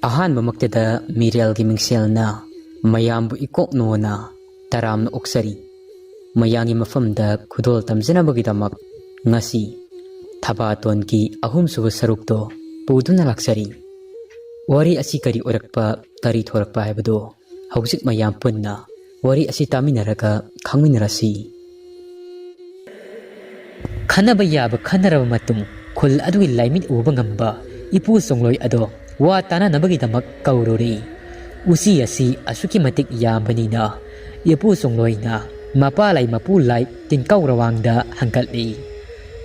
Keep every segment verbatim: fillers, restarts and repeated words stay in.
ꯑꯍꯥꯟꯕꯃꯛꯇꯗ ꯃꯤꯔꯦꯜꯒꯤ ꯃꯤꯡꯁꯦꯜꯅ ꯃꯌꯥꯝꯕꯨ ꯏꯀꯣꯛ ꯅꯣꯟꯅ ꯇꯔꯥꯝꯅ ꯑꯣꯛꯆꯔꯤ꯫ ꯃꯌꯥꯝꯒꯤ ꯃꯐꯝꯗ ꯈꯨꯗꯣꯜ ꯇꯝꯖꯅꯕꯒꯤꯗꯃꯛ ꯉꯁꯤ ꯊꯕꯥꯇꯣꯟꯒꯤ ꯑꯍꯨꯝꯁꯨꯕ ꯁꯔꯨꯛꯇꯣ ꯄꯨꯗꯨꯅ ꯂꯥꯛꯆꯔꯤ꯫ ꯋꯥꯔꯤ ꯑꯁꯤ ꯀꯔꯤ ꯑꯣꯏꯔꯛꯄ, ꯀꯔꯤ ꯊꯣꯔꯛꯄ ꯍꯥꯏꯕꯗꯨ ꯍꯧꯖꯤꯛ ꯃꯌꯥꯝ ꯄꯨꯟꯅ ꯋꯥꯔꯤ ꯑꯁꯤ ꯇꯥꯃꯤꯟꯅꯔꯒ ꯈꯪꯃꯤꯟꯅꯔꯁꯤ꯫ ꯈꯟꯅꯕ ꯌꯥꯕ ꯈꯟꯅꯔꯕ ꯃꯇꯨꯡ, ꯈꯨꯜ ꯑꯗꯨꯒꯤ ꯂꯥꯏꯃꯤꯠ ꯎꯕ ꯉꯝꯕ ꯏꯄꯨ ꯆꯣꯡꯂꯣꯏ ꯑꯗꯣ ꯋꯥ ꯇꯥꯅꯅꯕꯒꯤꯗꯃꯛ ꯀꯧꯔꯨꯔꯦ꯫ ꯎꯆꯤ ꯑꯁꯤ ꯑꯁꯨꯛꯀꯤ ꯃꯇꯤꯛ ꯌꯥꯝꯕꯅꯤꯅ ꯏꯄꯨ ꯆꯣꯡꯂꯣꯏꯅ ꯃꯄꯥ ꯂꯥꯏ ꯃꯄꯨ ꯂꯥꯏ ꯇꯤꯟꯀꯧꯔꯋꯥꯡꯗ ꯍꯪꯒꯠꯂꯤ꯫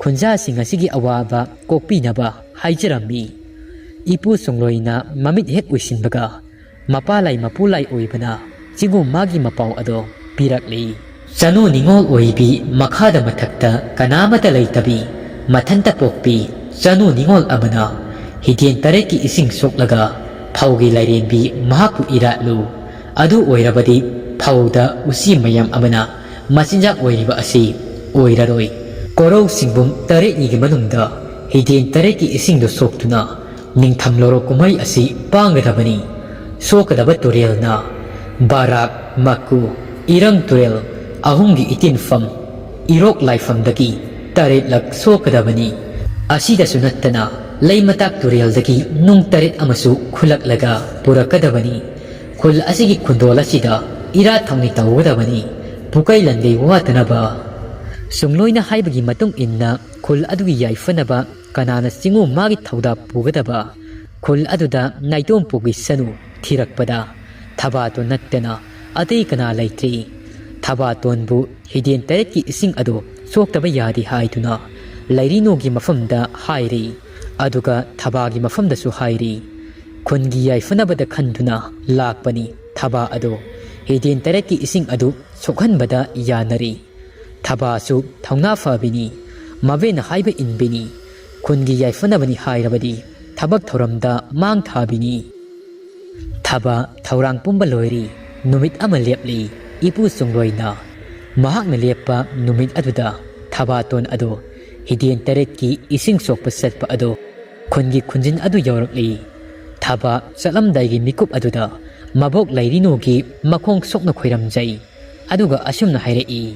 ꯈꯨꯟꯖꯥꯁꯤꯡ ꯑꯁꯤꯒꯤ ꯑꯋꯥꯕ ꯀꯣꯛꯄꯤꯅꯕ ꯍꯥꯏꯖꯔꯝꯃꯤ꯫ ꯏꯄꯨ ꯆꯣꯡꯂꯣꯏꯅ ꯃꯃꯤꯠ ꯍꯦꯛ ꯎꯏꯁꯤꯟꯕꯒ ꯃꯄꯥ ꯂꯥꯏ ꯃꯄꯨ ꯂꯥꯏ ꯑꯣꯏꯕꯅ ꯆꯤꯡꯒꯨꯝ ꯃꯥꯒꯤ ꯃꯄꯥꯎ ꯑꯗꯣ ꯄꯤꯔꯛꯂꯤ꯫ ꯆꯅꯨ ꯅꯤꯉꯣꯜ ꯑꯣꯏꯕꯤ ꯃꯈꯥꯗ ꯃꯊꯛꯇ ꯀꯅꯥꯃꯠꯇ ꯂꯩꯇꯕꯤ ꯃꯊꯟꯇ ꯄꯣꯛꯄꯤ ꯆꯅꯨ ꯅꯤꯉꯣꯜ ꯑꯃꯅ ꯍꯤꯗꯦꯟ ꯇꯔꯦꯠꯀꯤ ꯏꯁꯤꯡ ꯁꯣꯛꯂꯒ ꯐꯧꯒꯤ ꯂꯥꯏꯔꯦꯝꯕꯤ ꯃꯍꯥꯛꯄꯨ ꯏꯔꯥꯠꯂꯨ꯫ ꯑꯗꯨ ꯑꯣꯏꯔꯕꯗꯤ ꯐꯧꯗ ꯎꯆꯤ ꯃꯌꯥꯝ ꯑꯃꯅ ꯃꯆꯤꯟꯖꯥꯛ ꯑꯣꯏꯔꯤꯕ ꯑꯁꯤ ꯑꯣꯏꯔꯔꯣꯏ꯫ ꯀꯣꯔꯧ ꯁꯤꯡꯕꯨꯝ ꯇꯔꯦꯠꯅꯤꯒꯤ ꯃꯅꯨꯡꯗ ꯍꯤꯗꯦꯟ ꯇꯔꯦꯠꯀꯤ ꯏꯁꯤꯡꯗꯨ ꯁꯣꯛꯇꯨꯅ ꯅꯤꯡꯊꯝ ꯂꯧꯔꯣꯛ ꯀꯨꯝꯍꯩ ꯑꯁꯤ ꯄꯥꯡꯒꯗꯕꯅꯤ꯫ ꯁꯣꯛꯀꯗꯕ ꯇꯨꯔꯦꯜꯅ ꯕꯥꯔꯥꯛ, ꯃꯀꯨ, ꯏꯔꯪ ꯇꯨꯔꯦꯜ ꯑꯍꯨꯝꯒꯤ ꯏꯇꯤꯟꯐꯝ ꯏꯔꯣꯛ ꯂꯥꯏꯐꯝꯗꯒꯤ ꯇꯔꯦꯠꯂꯛ ꯁꯣꯛꯀꯗꯕꯅꯤ꯫ ꯑꯁꯤꯗꯁꯨ ꯅꯠꯇꯅ ꯂꯩꯃꯇꯥꯛ ꯇꯨꯔꯦꯜꯗꯒꯤ ꯅꯨꯡ ꯇꯔꯦꯠ ꯑꯃꯁꯨ ꯈꯨꯜꯂꯛꯂꯒ ꯄꯨꯔꯛꯀꯗꯕꯅꯤ꯫ ꯈꯨꯜ ꯑꯁꯤꯒꯤ ꯈꯨꯟꯗꯣꯜ ꯑꯁꯤꯗ ꯏꯔꯥꯠ ꯊꯧꯅꯤ ꯇꯧꯒꯗꯕꯅꯤ꯫ ꯄꯨꯀꯩ ꯂꯟꯒꯩ ꯋꯥꯠꯇꯅꯕ꯫ ꯁꯨꯡꯂꯣꯏꯅ ꯍꯥꯏꯕꯒꯤ ꯃꯇꯨꯡ ꯏꯟꯅ ꯈꯨꯜ ꯑꯗꯨꯒꯤ ꯌꯥꯏꯐꯅꯕ ꯀꯅꯥꯅ ꯆꯤꯡꯉꯨ ꯃꯥꯒꯤ ꯊꯧꯗꯥ ꯄꯨꯒꯗꯕ? ꯈꯨꯜ ꯑꯗꯨꯗ ꯅꯥꯏꯇꯣꯝ ꯄꯨꯒꯤ ꯁꯅꯨ ꯊꯤꯔꯛꯄꯗ ꯊꯕꯥꯇꯣꯟ ꯅꯠꯇꯅ ꯑꯇꯩ ꯀꯅꯥ ꯂꯩꯇ꯭ꯔꯤ꯫ ꯊꯕꯥꯇꯣꯟꯕꯨ ꯍꯤꯗꯦꯟ ꯇꯔꯦꯠꯀꯤ ꯏꯁꯤꯡ ꯑꯗꯨ ꯁꯣꯛꯇꯕ ꯌꯥꯗꯦ ꯍꯥꯏꯗꯨꯅ ꯂꯩꯔꯤꯅꯣꯒꯤ ꯃꯐꯝꯗ ꯍꯥꯏꯔꯤ꯫ ꯑꯗꯨꯒ ꯊꯕꯥꯒꯤ ꯃꯐꯝꯗꯁꯨ ꯍꯥꯏꯔꯤ꯫ ꯈꯨꯟꯒꯤ ꯌꯥꯏꯐꯅꯕꯗ ꯈꯟꯗꯨꯅ ꯂꯥꯛꯄꯅꯤ꯫ ꯊꯕꯥ ꯑꯗꯨ ꯍꯤꯗꯦꯟ ꯇꯔꯦꯠꯀꯤ ꯏꯁꯤꯡ ꯑꯗꯨ ꯁꯣꯛꯍꯟꯕꯗ ꯌꯥꯅꯔꯤ꯫ ꯊꯕꯥꯁꯨ ꯊꯧꯅꯥ ꯐꯕꯤꯅꯤ꯫ ꯃꯕꯦꯅ ꯍꯥꯏꯕ ꯏꯟꯕꯤꯅꯤ꯫ ꯈꯨꯟꯒꯤ ꯌꯥꯏꯐꯅꯕꯅꯤ ꯍꯥꯏꯔꯕꯗꯤ ꯊꯕꯛ ꯊꯧꯔꯝꯗ ꯃꯥꯡ ꯊꯥꯕꯤꯅꯤ꯫ ꯊꯕꯥ ꯊꯧꯔꯥꯡ ꯄꯨꯝꯕ ꯂꯣꯏꯔꯤ꯫ ꯅꯨꯃꯤꯠ ꯑꯃ ꯂꯦꯞꯂꯤ꯫ ꯏꯄꯨ ꯆꯣꯡꯂꯣꯏꯅ ꯃꯍꯥꯛꯅ ꯂꯦꯞꯄ ꯅꯨꯃꯤꯠ ꯑꯗꯨꯗ ꯊꯕꯥꯇꯣꯟ ꯑꯗꯨ ꯍꯤꯗꯦꯟ ꯇꯔꯦꯠꯀꯤ ꯏꯁꯤꯡ ꯁꯣꯛꯄ ꯆꯠꯄ ꯑꯗꯨ ꯈꯨꯟꯒꯤ ꯈꯨꯟꯖꯤꯟ ꯑꯗꯨ ꯌꯧꯔꯛꯂꯤ꯫ ꯊꯕꯥ ꯆꯠꯂꯝꯗꯥꯏꯒꯤ ꯃꯤꯀꯨꯞ ꯑꯗꯨꯗ ꯃꯕꯣꯛ ꯂꯩꯔꯤꯅꯨꯒꯤ ꯃꯈꯣꯡ ꯁꯣꯛꯅ ꯈꯣꯏꯔꯝꯖꯩ꯫ ꯑꯗꯨꯒ ꯑꯁꯨꯝꯅ ꯍꯥꯏꯔꯛꯏ,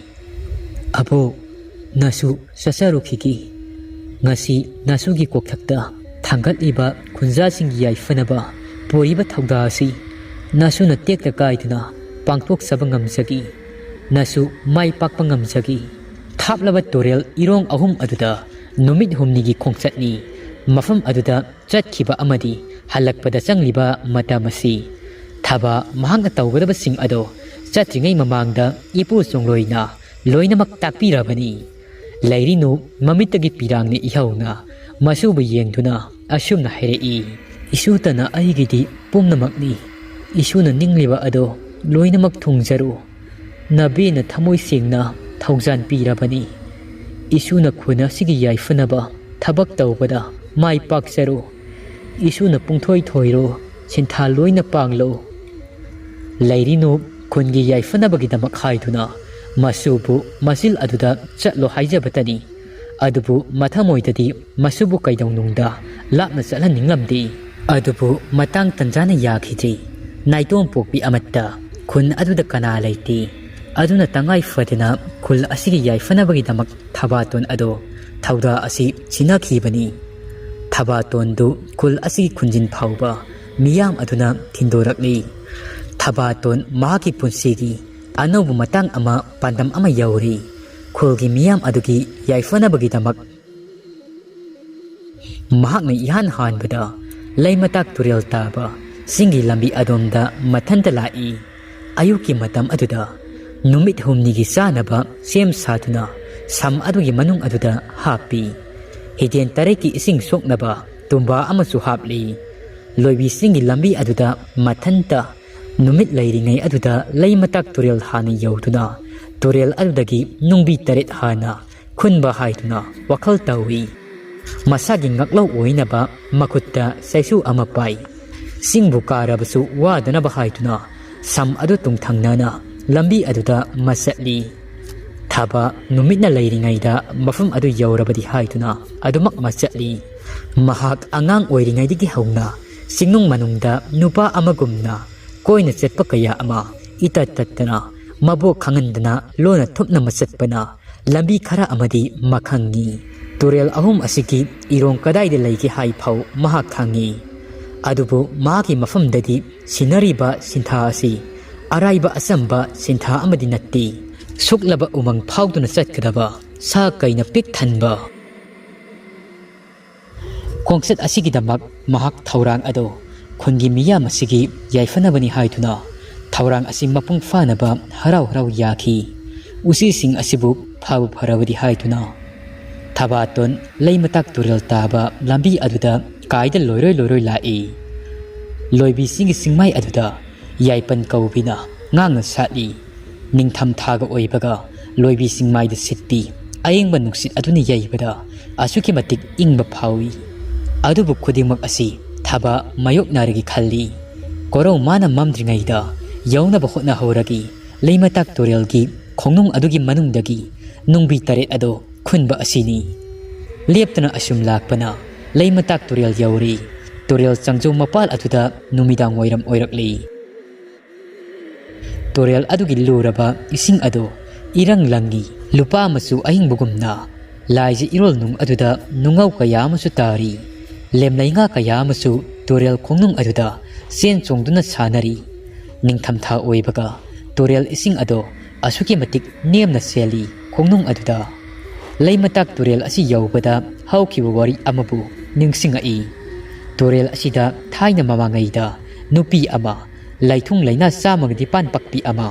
"ꯑꯕꯣꯛ, ꯅꯁꯨ ꯆꯠꯆꯔꯨꯈꯤꯒꯦ꯫ ꯉꯁꯤ ꯅꯁꯨꯒꯤ ꯀꯣꯛꯊꯛꯇ ꯊꯥꯡꯒꯠꯂꯤꯕ ꯈꯨꯟꯖꯥꯁꯤꯡꯒꯤ ꯌꯥꯏꯐꯅꯕ ꯄꯨꯔꯤꯕ ꯊꯧꯗꯥ ꯑꯁꯤ ꯅꯁꯨꯅ ꯇꯦꯛꯇ ꯀꯥꯏꯗꯅ ꯄꯥꯡꯊꯣꯛꯆꯕ ꯉꯝꯖꯈꯤ꯫ ꯅꯁꯨ ꯃꯥꯏ ꯄꯥꯛꯄ ꯉꯝꯖꯈꯤ꯫" ꯊꯥꯞꯂꯕ ꯇꯨꯔꯦꯜ ꯏꯔꯣꯡ ꯑꯍꯨꯝ ꯑꯗꯨꯗ ꯅꯨꯃꯤꯠ ꯍꯨꯝꯅꯤꯒꯤ ꯈꯣꯡꯆꯠꯅꯤ꯫ ꯃꯐꯝ ꯑꯗꯨꯗ ꯆꯠꯈꯤꯕ ꯑꯃꯗꯤ ꯍꯜꯂꯛꯄꯗ ꯆꯪꯂꯤꯕ ꯃꯇꯝ ꯑꯁꯤ ꯊꯕꯥ ꯃꯍꯥꯛꯅ ꯇꯧꯒꯗꯕꯁꯤꯡ ꯑꯗꯣ ꯆꯠꯇ꯭ꯔꯤꯉꯩ ꯃꯃꯥꯡꯗ ꯏꯄꯨ ꯆꯣꯡꯂꯣꯏꯅ ꯂꯣꯏꯅꯃꯛ ꯇꯥꯛꯄꯤꯔꯕꯅꯤ꯫ ꯂꯩꯔꯤꯅꯨ ꯃꯃꯤꯠꯇꯒꯤ ꯄꯤꯔꯥꯡꯅ ꯏꯍꯧꯅ ꯃꯁꯨꯕꯨ ꯌꯦꯡꯗꯨꯅ ꯑꯁꯨꯝꯅ ꯍꯥꯏꯔꯛꯏ, "ꯏꯁꯨꯇꯅ ꯑꯩꯒꯤꯗꯤ ꯄꯨꯝꯅꯃꯛꯅꯤ꯫ ꯏꯁꯨꯅ ꯅꯤꯡꯂꯤꯕ ꯑꯗꯣ ꯂꯣꯏꯅꯃꯛ ꯊꯨꯡꯖꯔꯨ꯫ ꯅꯕꯦꯅ ꯊꯃꯣꯏ ꯁꯦꯡꯅ ꯊꯧꯖꯥꯟ ꯄꯤꯔꯕꯅꯤ꯫ ꯏꯁꯨꯅ ꯈꯨꯟ ꯑꯁꯤꯒꯤ ꯌꯥꯏꯐꯅꯕ ꯊꯕꯛ ꯇꯧꯕꯗ ꯃꯥꯏ ꯄꯥꯛꯆꯔꯨ꯫ ꯏꯁꯨꯅ ꯄꯨꯡꯊꯣꯏ ꯊꯣꯏꯔꯨ, ꯁꯤꯟꯊꯥ ꯂꯣꯏꯅ ꯄꯥꯡꯂꯨ꯫" ꯂꯩꯔꯤꯅꯨ ꯈꯨꯟꯒꯤ ꯌꯥꯏꯐꯅꯕꯒꯤꯗꯃꯛ ꯍꯥꯏꯗꯨꯅ ꯃꯁꯨꯕꯨ ꯃꯆꯤꯜ ꯑꯗꯨꯗ ꯆꯠꯂꯣ ꯍꯥꯏꯖꯕꯇꯅꯤ꯫ ꯑꯗꯨꯕꯨ ꯃꯊꯃꯣꯏꯗꯗꯤ ꯃꯁꯨꯕꯨ ꯀꯩꯗꯧꯅꯨꯡꯗ ꯂꯥꯞꯅ ꯆꯠꯍꯟꯅꯤꯡꯂꯝꯗꯦ꯫ ꯑꯗꯨꯕꯨ ꯃꯇꯥꯡ ꯇꯟꯖꯥꯅ ꯌꯥꯈꯤꯗ꯭ꯔꯤ꯫ ꯅꯥꯏꯇꯣꯝ ꯄꯣꯛꯄꯤ ꯑꯃꯠꯇ ꯈꯨꯟ ꯑꯗꯨꯗ ꯀꯅꯥ ꯂꯩꯇꯦ꯫ ꯑꯗꯨꯅ ꯇꯉꯥꯏ ꯐꯗꯅ ꯈꯨꯜ ꯑꯁꯤꯒꯤ ꯌꯥꯏꯐꯅꯕꯒꯤꯗꯃꯛ ꯊꯕꯥꯇꯣꯟ ꯑꯗꯣ ꯊꯧꯗꯥ ꯑꯁꯤ ꯁꯤꯟꯅꯈꯤꯕꯅꯤ꯫ ꯊꯕꯥꯇꯣꯟꯗꯨ ꯈꯨꯜ ꯑꯁꯤꯒꯤ ꯈꯨꯟꯖꯤꯟ ꯐꯥꯎꯕ ꯃꯤꯌꯥꯝ ꯑꯗꯨꯅ ꯊꯤꯟꯗꯣꯔꯛꯂꯤ꯫ ꯊꯕꯥꯇꯣꯟ ꯃꯍꯥꯛꯀꯤ ꯄꯨꯟꯁꯤꯒꯤ ꯑꯅꯧꯕ ꯃꯇꯥꯡ ꯑꯃ, ꯄꯥꯟꯗꯝ ꯑꯃ ꯌꯧꯔꯤ꯫ ꯈꯨꯜꯒꯤ ꯃꯤꯌꯥꯝ ꯑꯗꯨꯒꯤ ꯌꯥꯏꯐꯅꯕꯒꯤꯗꯃꯛ ꯃꯍꯥꯛꯅ ꯏꯍꯥꯟ ꯍꯥꯟꯕꯗ ꯂꯩꯃꯇꯥꯛ ꯇꯨꯔꯦꯜ ꯇꯥꯕ ꯆꯤꯡꯒꯤ ꯂꯝꯕꯤ ꯑꯗꯣꯝꯗ ꯃꯊꯟꯇ ꯂꯥꯛꯏ꯫ ꯑꯌꯨꯛꯀꯤ ꯃꯇꯝ ꯑꯗꯨꯗ ꯅꯨꯃꯤꯠ ꯍꯨꯝꯅꯤꯒꯤ ꯆꯥꯅꯕ ꯁꯦꯝ ꯁꯥꯗꯨꯅ ꯁꯝ ꯑꯗꯨꯒꯤ ꯃꯅꯨꯡ ꯑꯗꯨꯗ ꯍꯥꯞꯄꯤ꯫ ꯍꯤꯗꯦꯟ ꯇꯔꯦꯠꯀꯤ ꯏꯁꯤꯡ ꯁꯣꯛꯅꯕ ꯇꯨꯝꯕꯥ ꯑꯃꯁꯨ ꯍꯥꯞꯂꯤ꯫ ꯂꯣꯏꯕꯤ ꯆꯤꯡꯒꯤ ꯂꯝꯕꯤ ꯑꯗꯨꯗ ꯃꯊꯟꯇ ꯅꯨꯃꯤꯠ ꯂꯩꯔꯤꯉꯩ ꯑꯗꯨꯗ ꯂꯩꯃꯇꯥꯛ ꯇꯨꯔꯦꯜ ꯍꯥꯟꯅ ꯌꯧꯗꯨꯅ ꯇꯨꯔꯦꯜ ꯑꯗꯨꯗꯒꯤ ꯅꯨꯡꯕꯤ ꯇꯔꯦꯠ ꯍꯥꯟꯅ ꯈꯨꯟꯕ ꯍꯥꯏꯗꯨꯅ ꯋꯥꯈꯜ ꯇꯧꯏ꯫ ꯃꯁꯥꯒꯤ ꯉꯥꯛꯂꯧ ꯑꯣꯏꯅꯕ ꯃꯈꯨꯠꯇ ꯆꯩꯁꯨ ꯑꯃ ꯄꯥꯏ꯫ ꯆꯤꯡꯕꯨ ꯀꯥꯔꯕꯁꯨ ꯋꯥꯗꯅꯕ ꯍꯥꯏꯗꯨꯅ ꯁꯝ ꯑꯗꯨ ꯇꯨꯡꯊꯪꯅꯅ ꯂꯝꯕꯤ ꯑꯗꯨꯗ ꯃꯆꯠꯂꯤ꯫ ꯊꯕ ꯅꯨꯃꯤꯠꯅ ꯂꯩꯔꯤꯉꯩꯗ ꯃꯐꯝ ꯑꯗꯨ ꯌꯧꯔꯕꯗꯤ ꯍꯥꯏꯗꯨꯅ ꯑꯗꯨꯃꯛ ꯃꯆꯠꯂꯤ꯫ ꯃꯍꯥꯛ ꯑꯉꯥꯡ ꯑꯣꯏꯔꯤꯉꯩꯗꯒꯤ ꯍꯧꯅ ꯆꯤꯡꯅꯨꯡ ꯃꯅꯨꯡꯗ ꯅꯨꯄꯥ ꯑꯃꯒꯨꯝꯅ ꯀꯣꯏꯅ ꯆꯠꯄ ꯀꯌꯥ ꯑꯃ ꯏꯇꯠ ꯇꯠꯇꯅ, ꯃꯕꯣꯛ ꯈꯪꯍꯟꯗꯅ ꯂꯣꯟꯅ ꯊꯨꯞꯅ ꯃꯆꯠꯄꯅ ꯂꯝꯕꯤ ꯈꯔ ꯑꯃꯗꯤ ꯃꯈꯪꯉꯤ꯫ ꯇꯨꯔꯦꯜ ꯑꯍꯨꯝ ꯑꯁꯤꯒꯤ ꯏꯔꯣꯡ ꯀꯗꯥꯏꯗ ꯂꯩꯒꯦ ꯍꯥꯏꯐꯥꯎ ꯃꯍꯥꯛ ꯈꯪꯉꯤ꯫ ꯑꯗꯨꯕꯨ ꯃꯍꯥꯛꯀꯤ ꯃꯐꯝꯗꯗꯤ ꯁꯤꯟꯅꯔꯤꯕ ꯁꯤꯟꯊꯥ ꯑꯁꯤ ꯑꯔꯥꯏꯕ ꯑꯆꯝꯕ ꯁꯤꯟꯊꯥ ꯑꯃꯗꯤ ꯅꯠꯇꯦ꯫ ꯁꯨꯛꯂꯕ ꯎꯃꯪ ꯐꯥꯎꯗꯨꯅ ꯆꯠꯀꯗꯕ ꯁꯥ ꯀꯩꯅ ꯄꯤꯛ ꯊꯟꯕ ꯈꯣꯡꯆꯠ ꯑꯁꯤꯒꯤꯗꯃꯛ ꯃꯍꯥꯛ ꯊꯧꯔꯥꯡ ꯑꯗꯨ ꯈꯨꯟꯒꯤ ꯃꯤꯌꯥꯝ ꯑꯁꯤꯒꯤ ꯌꯥꯏꯐꯅꯕꯅꯤ ꯍꯥꯏꯗꯨꯅ ꯊꯧꯔꯥꯡ ꯑꯁꯤ ꯃꯄꯨꯡ ꯐꯥꯅꯕ ꯍꯔꯥꯎ ꯍꯔꯥꯎ ꯌꯥꯈꯤ꯫ ꯎꯆꯤꯁꯤꯡ ꯑꯁꯤꯕꯨ ꯐꯕꯨ ꯐꯔꯕꯗꯤ ꯍꯥꯏꯗꯨꯅ ꯊꯕꯥꯇꯣꯟ ꯂꯩꯃꯇꯥꯛ ꯇꯨꯔꯦꯜ ꯇꯥꯕ ꯂꯝꯕꯤ ꯑꯗꯨꯗ ꯀꯥꯏꯗ ꯂꯣꯏꯔꯣꯏ ꯂꯣꯏꯔꯣꯏ ꯂꯥꯛꯏ꯫ ꯂꯣꯏꯕꯤꯁꯤꯡꯒꯤ ꯆꯤꯡꯃꯥꯏ ꯑꯗꯨꯗ ꯌꯥꯏꯄꯟ ꯀꯧꯕꯤꯅ ꯉꯥꯡꯅ ꯁꯥꯠꯂꯤ꯫ ꯅꯤꯡꯊꯝ ꯊꯥꯒ ꯑꯣꯏꯕꯒ ꯂꯣꯏꯕꯤ ꯆꯤꯡꯃꯥꯏꯗ ꯁꯤꯠꯄꯤ ꯑꯌꯤꯡꯕ ꯅꯨꯡꯁꯤꯠ ꯑꯗꯨꯅ ꯌꯩꯕꯗ ꯑꯁꯨꯛꯀꯤ ꯃꯇꯤꯛ ꯏꯪꯕ ꯐꯥꯎꯏ꯫ ꯑꯗꯨꯕꯨ ꯈꯨꯗꯤꯡꯃꯛ ꯑꯁꯤ ꯊꯕ ꯃꯥꯌꯣꯛꯅꯔꯒꯦ ꯈꯜꯂꯤ꯫ ꯀꯣꯔꯧ ꯃꯥꯅ ꯃꯝꯗ꯭ꯔꯤꯉꯩꯗ ꯌꯧꯅꯕ ꯍꯣꯠꯅꯍꯧꯔꯒꯦ꯫ ꯂꯩꯃꯇꯥꯛ ꯇꯨꯔꯦꯜꯒꯤ ꯈꯣꯡꯅꯨꯡ ꯑꯗꯨꯒꯤ ꯃꯅꯨꯡꯗꯒꯤ ꯅꯨꯡꯕꯤ ꯇꯔꯦꯠ ꯑꯗꯣ ꯈꯨꯟꯕ ꯑꯁꯤꯅꯤ꯫ ꯂꯦꯞꯇꯅ ꯑꯁꯨꯝ ꯂꯥꯛꯄꯅ ꯂꯩꯃꯇꯥꯛ ꯇꯨꯔꯦꯜ ꯌꯧꯔꯦ꯫ ꯇꯨꯔꯦꯜ ꯆꯪꯖꯣꯝ ꯃꯄꯥꯜ ꯑꯗꯨꯗ ꯅꯨꯃꯤꯗꯥꯡ ꯋꯥꯏꯔꯝ ꯑꯣꯏꯔꯛꯂꯦ꯫ ꯇꯨꯔꯦꯜ ꯑꯗꯨꯒꯤ ꯂꯨꯔꯕ ꯏꯁꯤꯡ ꯑꯗꯨ ꯏꯔꯪ ꯂꯪꯉꯤ, ꯂꯨꯄꯥ ꯃꯆꯨ ꯑꯍꯤꯡꯕꯒꯨꯝꯅ꯫ ꯂꯥꯏꯖ ꯏꯔꯣꯜ ꯅꯨꯡ ꯑꯗꯨꯗ ꯅꯨꯡꯉꯧ ꯀꯌꯥ ꯑꯃꯁꯨ ꯇꯥꯔꯤ꯫ ꯂꯦꯝꯂꯩꯉꯥ ꯀꯌꯥ ꯑꯃꯁꯨ ꯇꯨꯔꯦꯜ ꯈꯣꯡꯅꯨꯡ ꯑꯗꯨꯗ ꯆꯦꯟ ꯆꯣꯡꯗꯨꯅ ꯁꯥꯟꯅꯔꯤ꯫ ꯅꯤꯡꯊꯝꯊꯥ ꯑꯣꯏꯕꯒ ꯇꯨꯔꯦꯜ ꯏꯁꯤꯡ ꯑꯗꯣ ꯑꯁꯨꯛꯀꯤ ꯃꯇꯤꯛ ꯅꯦꯝꯅ ꯆꯦꯜꯂꯤ ꯈꯣꯡꯅꯨꯡ ꯑꯗꯨꯗ꯫ ꯂꯩꯃꯇꯥꯛ ꯇꯨꯔꯦꯜ ꯑꯁꯤ ꯌꯧꯕꯗ ꯍꯧꯈꯤꯕ ꯋꯥꯔꯤ ꯑꯃꯕꯨ ꯅꯤꯡꯁꯤꯡꯉꯛꯏ꯫ ꯇꯨꯔꯦꯜ ꯑꯁꯤꯗ ꯊꯥꯏꯅ ꯃꯃꯥꯡꯉꯩꯗ ꯅꯨꯄꯤ ꯑꯃ ꯂꯥꯏꯊꯨꯡ ꯂꯥꯏꯅꯥ ꯆꯥꯝꯃꯒ ꯅꯤꯄꯥꯟ ꯄꯛꯄꯤ ꯑꯃ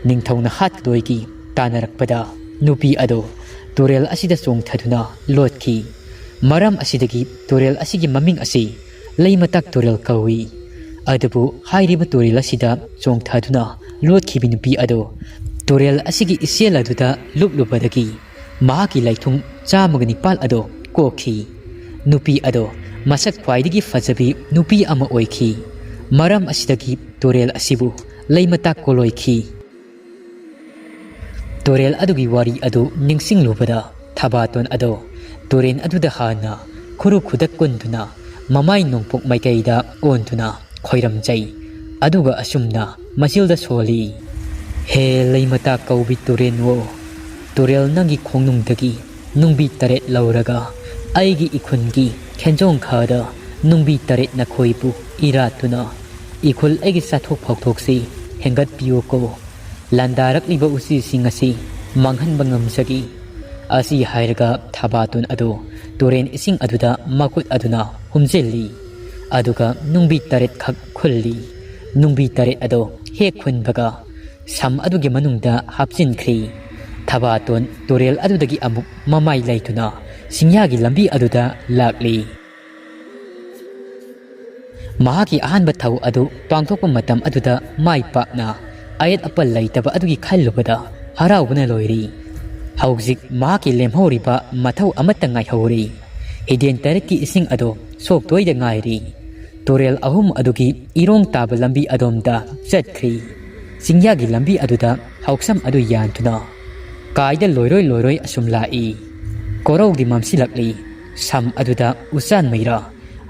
ꯅꯤꯡꯊꯧꯅ ꯍꯥꯠꯀꯗꯣꯏꯒꯤ ꯇꯥꯟꯅꯔꯛꯄꯗ ꯅꯨꯄꯤ ꯑꯗꯣ ꯇꯨꯔꯦꯜ ꯑꯁꯤꯗ ꯆꯣꯡꯊꯗꯨꯅ ꯂꯣꯠꯈꯤ꯫ ꯃꯔꯝ ꯑꯁꯤꯗꯒꯤ ꯇꯨꯔꯦꯜ ꯑꯁꯤꯒꯤ ꯃꯃꯤꯡ ꯑꯁꯤ ꯂꯩꯃꯇꯥꯛ ꯇꯨꯔꯦꯜ ꯀꯧꯏ꯫ ꯑꯗꯨꯕꯨ ꯍꯥꯏꯔꯤꯕ ꯇꯨꯔꯦꯜ ꯑꯁꯤꯗ ꯆꯣꯡꯊꯗꯨꯅ ꯂꯣꯠꯈꯤꯕ ꯅꯨꯄꯤ ꯑꯗꯣ ꯇꯨꯔꯦꯜ ꯑꯁꯤꯒꯤ ꯏꯆꯦꯜ ꯑꯗꯨꯗ ꯂꯨꯞꯂꯨꯕꯗꯒꯤ ꯃꯍꯥꯛꯀꯤ ꯂꯥꯏꯊꯨꯡ ꯆꯥꯝꯃꯒ ꯅꯤꯄꯥꯜ ꯑꯗꯣ ꯀꯣꯛꯈꯤ꯫ ꯅꯨꯄꯤ ꯑꯗꯣ ꯃꯁꯛ ꯈ꯭ꯋꯥꯏꯗꯒꯤ ꯐꯖꯕꯤ ꯅꯨꯄꯤ ꯑꯃ ꯑꯣꯏꯈꯤ꯫ ꯃꯔꯝ ꯑꯁꯤꯗꯒꯤ ꯇꯨꯔꯦꯜ ꯑꯁꯤꯕꯨ ꯂꯩꯃꯇꯥꯛ ꯀꯣꯂꯣꯏꯈꯤ꯫ ꯇꯨꯔꯦꯜ ꯑꯗꯨꯒꯤ ꯋꯥꯔꯤ ꯑꯗꯨ ꯅꯤꯡꯁꯤꯡꯂꯨꯕꯗ ꯊꯕꯥꯇꯣꯟ ꯑꯗꯣ ꯇꯨꯔꯦꯜ ꯑꯗꯨꯗ ꯍꯥꯟꯅ ꯈꯨꯔꯨ ꯈꯨꯗꯛ ꯀꯨꯟꯗꯨꯅ ꯃꯃꯥꯏ ꯅꯣꯡꯄꯣꯛ ꯃꯥꯏꯀꯩꯗ ꯑꯣꯟꯗꯨꯅ ꯈꯣꯏꯔꯝꯖꯩ꯫ ꯑꯗꯨꯒ ꯑꯁꯨꯝꯅ ꯃꯆꯤꯜꯗ ꯁꯣꯜꯂꯤ, "ꯍꯦ ꯂꯩꯃꯇꯥ ꯀꯧꯕꯤ ꯇꯨꯔꯦꯜꯋꯣ, ꯇꯨꯔꯦꯜ ꯅꯪꯒꯤ ꯈꯣꯡꯅꯨꯡꯗꯒꯤ ꯅꯨꯡꯕꯤ ꯇꯔꯦꯠ ꯂꯧꯔꯒ ꯑꯩꯒꯤ ꯏꯈꯨꯜꯒꯤ ꯈꯦꯟꯖꯣꯡ ꯈꯥꯗ ꯅꯨꯡꯕꯤ ꯇꯔꯦꯠ ꯅꯈꯣꯏꯕꯨ ꯏꯔꯥꯠꯇꯨꯅ ꯏꯈꯨꯜ ꯑꯩꯒꯤ ꯆꯥꯊꯣꯛ ꯐꯥꯎꯊꯣꯛꯁꯤ ꯍꯦꯟꯒꯠꯄꯤꯌꯨꯀꯣ꯫ ꯂꯥꯟꯗꯥꯔꯛꯂꯤꯕ ꯎꯆꯤꯁꯤꯡ ꯑꯁꯤ ꯃꯥꯡꯍꯟꯕ ꯉꯝꯖꯒꯦ꯫" ꯑꯁꯤ ꯍꯥꯏꯔꯒ ꯊꯕꯥꯇꯣꯟ ꯑꯗꯨ ꯇꯨꯔꯦꯟ ꯏꯁꯤꯡ ꯑꯗꯨꯗ ꯃꯈꯨꯠ ꯑꯗꯨꯅ ꯍꯨꯝꯖꯤꯜꯂꯤ꯫ ꯑꯗꯨꯒ ꯅꯨꯡꯕꯤ ꯇꯔꯦꯠꯈꯛ ꯈꯨꯜꯂꯤ꯫ ꯅꯨꯡꯕꯤ ꯇꯔꯦꯠ ꯑꯗꯨ ꯍꯦꯛ ꯈꯨꯟꯕꯒ ꯁꯝ ꯑꯗꯨꯒꯤ ꯃꯅꯨꯡꯗ ꯍꯥꯞꯆꯤꯟꯈ꯭ꯔꯤ꯫ ꯊꯕꯥꯇꯣꯟ ꯇꯨꯔꯦꯜ ꯑꯗꯨꯗꯒꯤ ꯑꯃꯨꯛ ꯃꯃꯥꯏ ꯂꯩꯇꯨꯅ ꯆꯤꯡꯌꯥꯒꯤ ꯂꯝꯕꯤ ꯑꯗꯨꯗ ꯂꯥꯛꯂꯤ꯫ ꯃꯍꯥꯛꯀꯤ ꯑꯍꯥꯟꯕ ꯊꯧ ꯑꯗꯨ ꯄꯥꯡꯊꯣꯛꯄ ꯃꯇꯝ ꯑꯗꯨꯗ ꯃꯥꯏ ꯄꯥꯛꯅ ꯑꯌꯦꯠ ꯑꯄꯟ ꯂꯩꯇꯕ ꯑꯗꯨꯒꯤ ꯈꯜꯂꯨꯕꯗ ꯍꯔꯥꯎꯕꯅ ꯂꯣꯏꯔꯤ꯫ ꯍꯧꯖꯤꯛ ꯃꯍꯥꯛꯀꯤ ꯂꯦꯝꯍꯧꯔꯤꯕ ꯃꯊꯧ ꯑꯃꯠꯇ ꯉꯥꯏꯍꯧꯔꯤ꯫ ꯍꯤꯗꯦꯟ ꯇꯔꯦꯠꯀꯤ ꯏꯁꯤꯡ ꯑꯗꯨ ꯁꯣꯛꯇꯣꯏꯗ ꯉꯥꯏꯔꯤ꯫ ꯇꯨꯔꯦꯜ ꯑꯍꯨꯝ ꯑꯗꯨꯒꯤ ꯏꯔꯣꯡ ꯇꯥꯕ ꯂꯝꯕꯤ ꯑꯗꯣꯝꯗ ꯆꯠꯈ꯭ꯔꯤ꯫ ꯆꯤꯡꯌꯥꯒꯤ ꯂꯝꯕꯤ ꯑꯗꯨꯗ ꯍꯥꯎꯁꯝ ꯑꯗꯨ ꯌꯥꯟꯗꯨꯅ ꯀꯥꯏꯗ ꯂꯣꯏꯔꯣꯏ ꯂꯣꯏꯔꯣꯏ ꯑꯁꯨꯝ ꯂꯥꯛꯏ꯫ ꯀꯣꯔꯧꯗꯤ ꯃꯝꯁꯤꯜꯂꯛꯂꯤ꯫ ꯁꯝ ꯑꯗꯨꯗ ꯎꯆꯥꯟ ꯃꯩꯔꯥ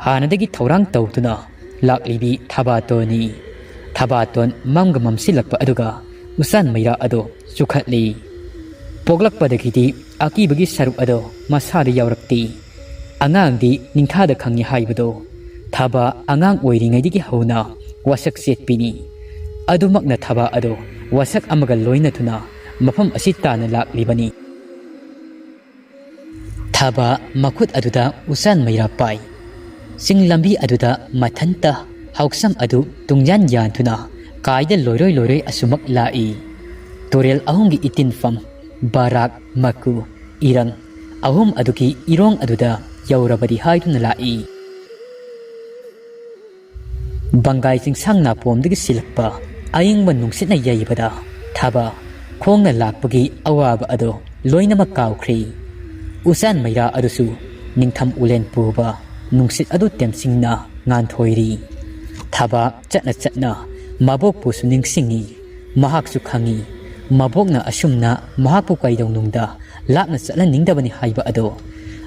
ꯍꯥꯟꯅꯗꯒꯤ ꯊꯧꯔꯥꯡ ꯇꯧꯗꯨꯅ ꯂꯥꯛꯂꯤꯕꯤ ꯊꯕꯥꯇꯣꯟꯅꯤ꯫ ꯊꯕꯥꯇꯣꯟ ꯃꯝꯒ ꯃꯝꯁꯤꯜꯂꯛꯄ ꯑꯗꯨꯒ ꯎꯆꯥꯟ ꯃꯩꯔꯥ ꯑꯗꯣ ꯆꯨꯈꯠꯂꯤ꯫ ꯄꯣꯛꯂꯛꯄꯗꯒꯤꯗꯤ ꯑꯀꯤꯕꯒꯤ ꯁꯔꯨꯛ ꯑꯗꯣ ꯃꯁꯥꯗ ꯌꯥꯎꯔꯛꯇꯦ꯫ ꯑꯉꯥꯡꯗꯤ ꯅꯤꯡꯊꯥꯗ ꯈꯪꯉꯤ ꯍꯥꯏꯕꯗꯣ꯫ ꯊꯕꯥ ꯑꯉꯥꯡ ꯑꯣꯏꯔꯤꯉꯩꯗꯒꯤ ꯍꯧꯅ ꯋꯥꯁꯛ ꯆꯦꯠꯄꯤꯅꯤ꯫ ꯑꯗꯨꯃꯛꯅ ꯊꯕꯥ ꯑꯗꯣ ꯋꯥꯁꯛ ꯑꯃꯒ ꯂꯣꯏꯅꯗꯨꯅ ꯃꯐꯝ ꯑꯁꯤ ꯇꯥꯟꯅ ꯂꯥꯛꯂꯤꯕꯅꯤ꯫ ꯊꯕꯥ ꯃꯈꯨꯠ ꯑꯗꯨꯗ ꯎꯆꯥꯟ ꯃꯩꯔꯥ ꯄꯥꯏ꯫ ꯆꯤꯡ ꯂꯝꯕꯤ ꯑꯗꯨꯗ ꯃꯊꯟꯇ ꯍꯥꯎꯁꯝ ꯑꯗꯨ ꯇꯨꯡꯌꯥꯟ ꯌꯥꯟꯗꯨꯅ ꯀꯥꯏꯗ ꯂꯣꯏꯔꯣꯏ ꯂꯣꯏꯔꯣꯏ ꯑꯁꯨꯃꯛ ꯂꯥꯛꯏ꯫ ꯇꯨꯔꯦꯜ ꯑꯍꯨꯝꯒꯤ ꯏꯇꯤꯟꯐꯝ ꯕꯔꯥꯛ, ꯃꯀꯨ, ꯏꯔꯪ ꯑꯍꯨꯝ ꯑꯗꯨꯒꯤ ꯏꯔꯣꯡ ꯑꯗꯨꯗ ꯌꯧꯔꯕꯗꯤ ꯍꯥꯏꯗꯨꯅ ꯂꯥꯛꯏ꯫ ꯕꯪꯒꯥꯏ ꯆꯤꯡꯁꯥꯡ ꯅꯥꯄꯣꯝꯗꯒꯤ ꯁꯤꯜꯂꯛꯄ ꯑꯏꯪꯕ ꯅꯨꯡꯁꯤꯠꯅ ꯌꯩꯕꯗ ꯊꯕꯥ ꯈꯣꯡꯅ ꯂꯥꯛꯄꯒꯤ ꯑꯋꯥꯕ ꯑꯗꯣ ꯂꯣꯏꯅꯃꯛ ꯀꯥꯎꯈ꯭ꯔꯦ꯫ ꯎꯆꯥꯟ ꯃꯩꯔꯥ ꯑꯗꯨꯁꯨ ꯅꯤꯡꯊꯝ ꯎꯂꯦꯟ ꯄꯨꯕ ꯅꯨꯡꯁꯤꯠ ꯑꯗꯨ ꯇꯦꯝꯁꯤꯡꯅ ꯉꯥꯟꯊꯣꯏꯔꯤ꯫ ꯊꯕꯥ ꯆꯠꯅ ꯆꯠꯅ ꯃꯕꯣꯛꯄꯨꯁꯨ ꯅꯤꯡꯁꯤꯡꯉꯤ꯫ ꯃꯍꯥꯛꯁꯨ ꯈꯪꯏ, ꯃꯕꯣꯛꯅ ꯑꯁꯨꯝꯅ ꯃꯍꯥꯛꯄꯨ ꯀꯩꯗꯧꯅꯨꯡꯗ ꯂꯥꯞꯅ ꯆꯠꯍꯟꯅꯤꯡꯗꯕꯅꯤ ꯍꯥꯏꯕ ꯑꯗꯣ꯫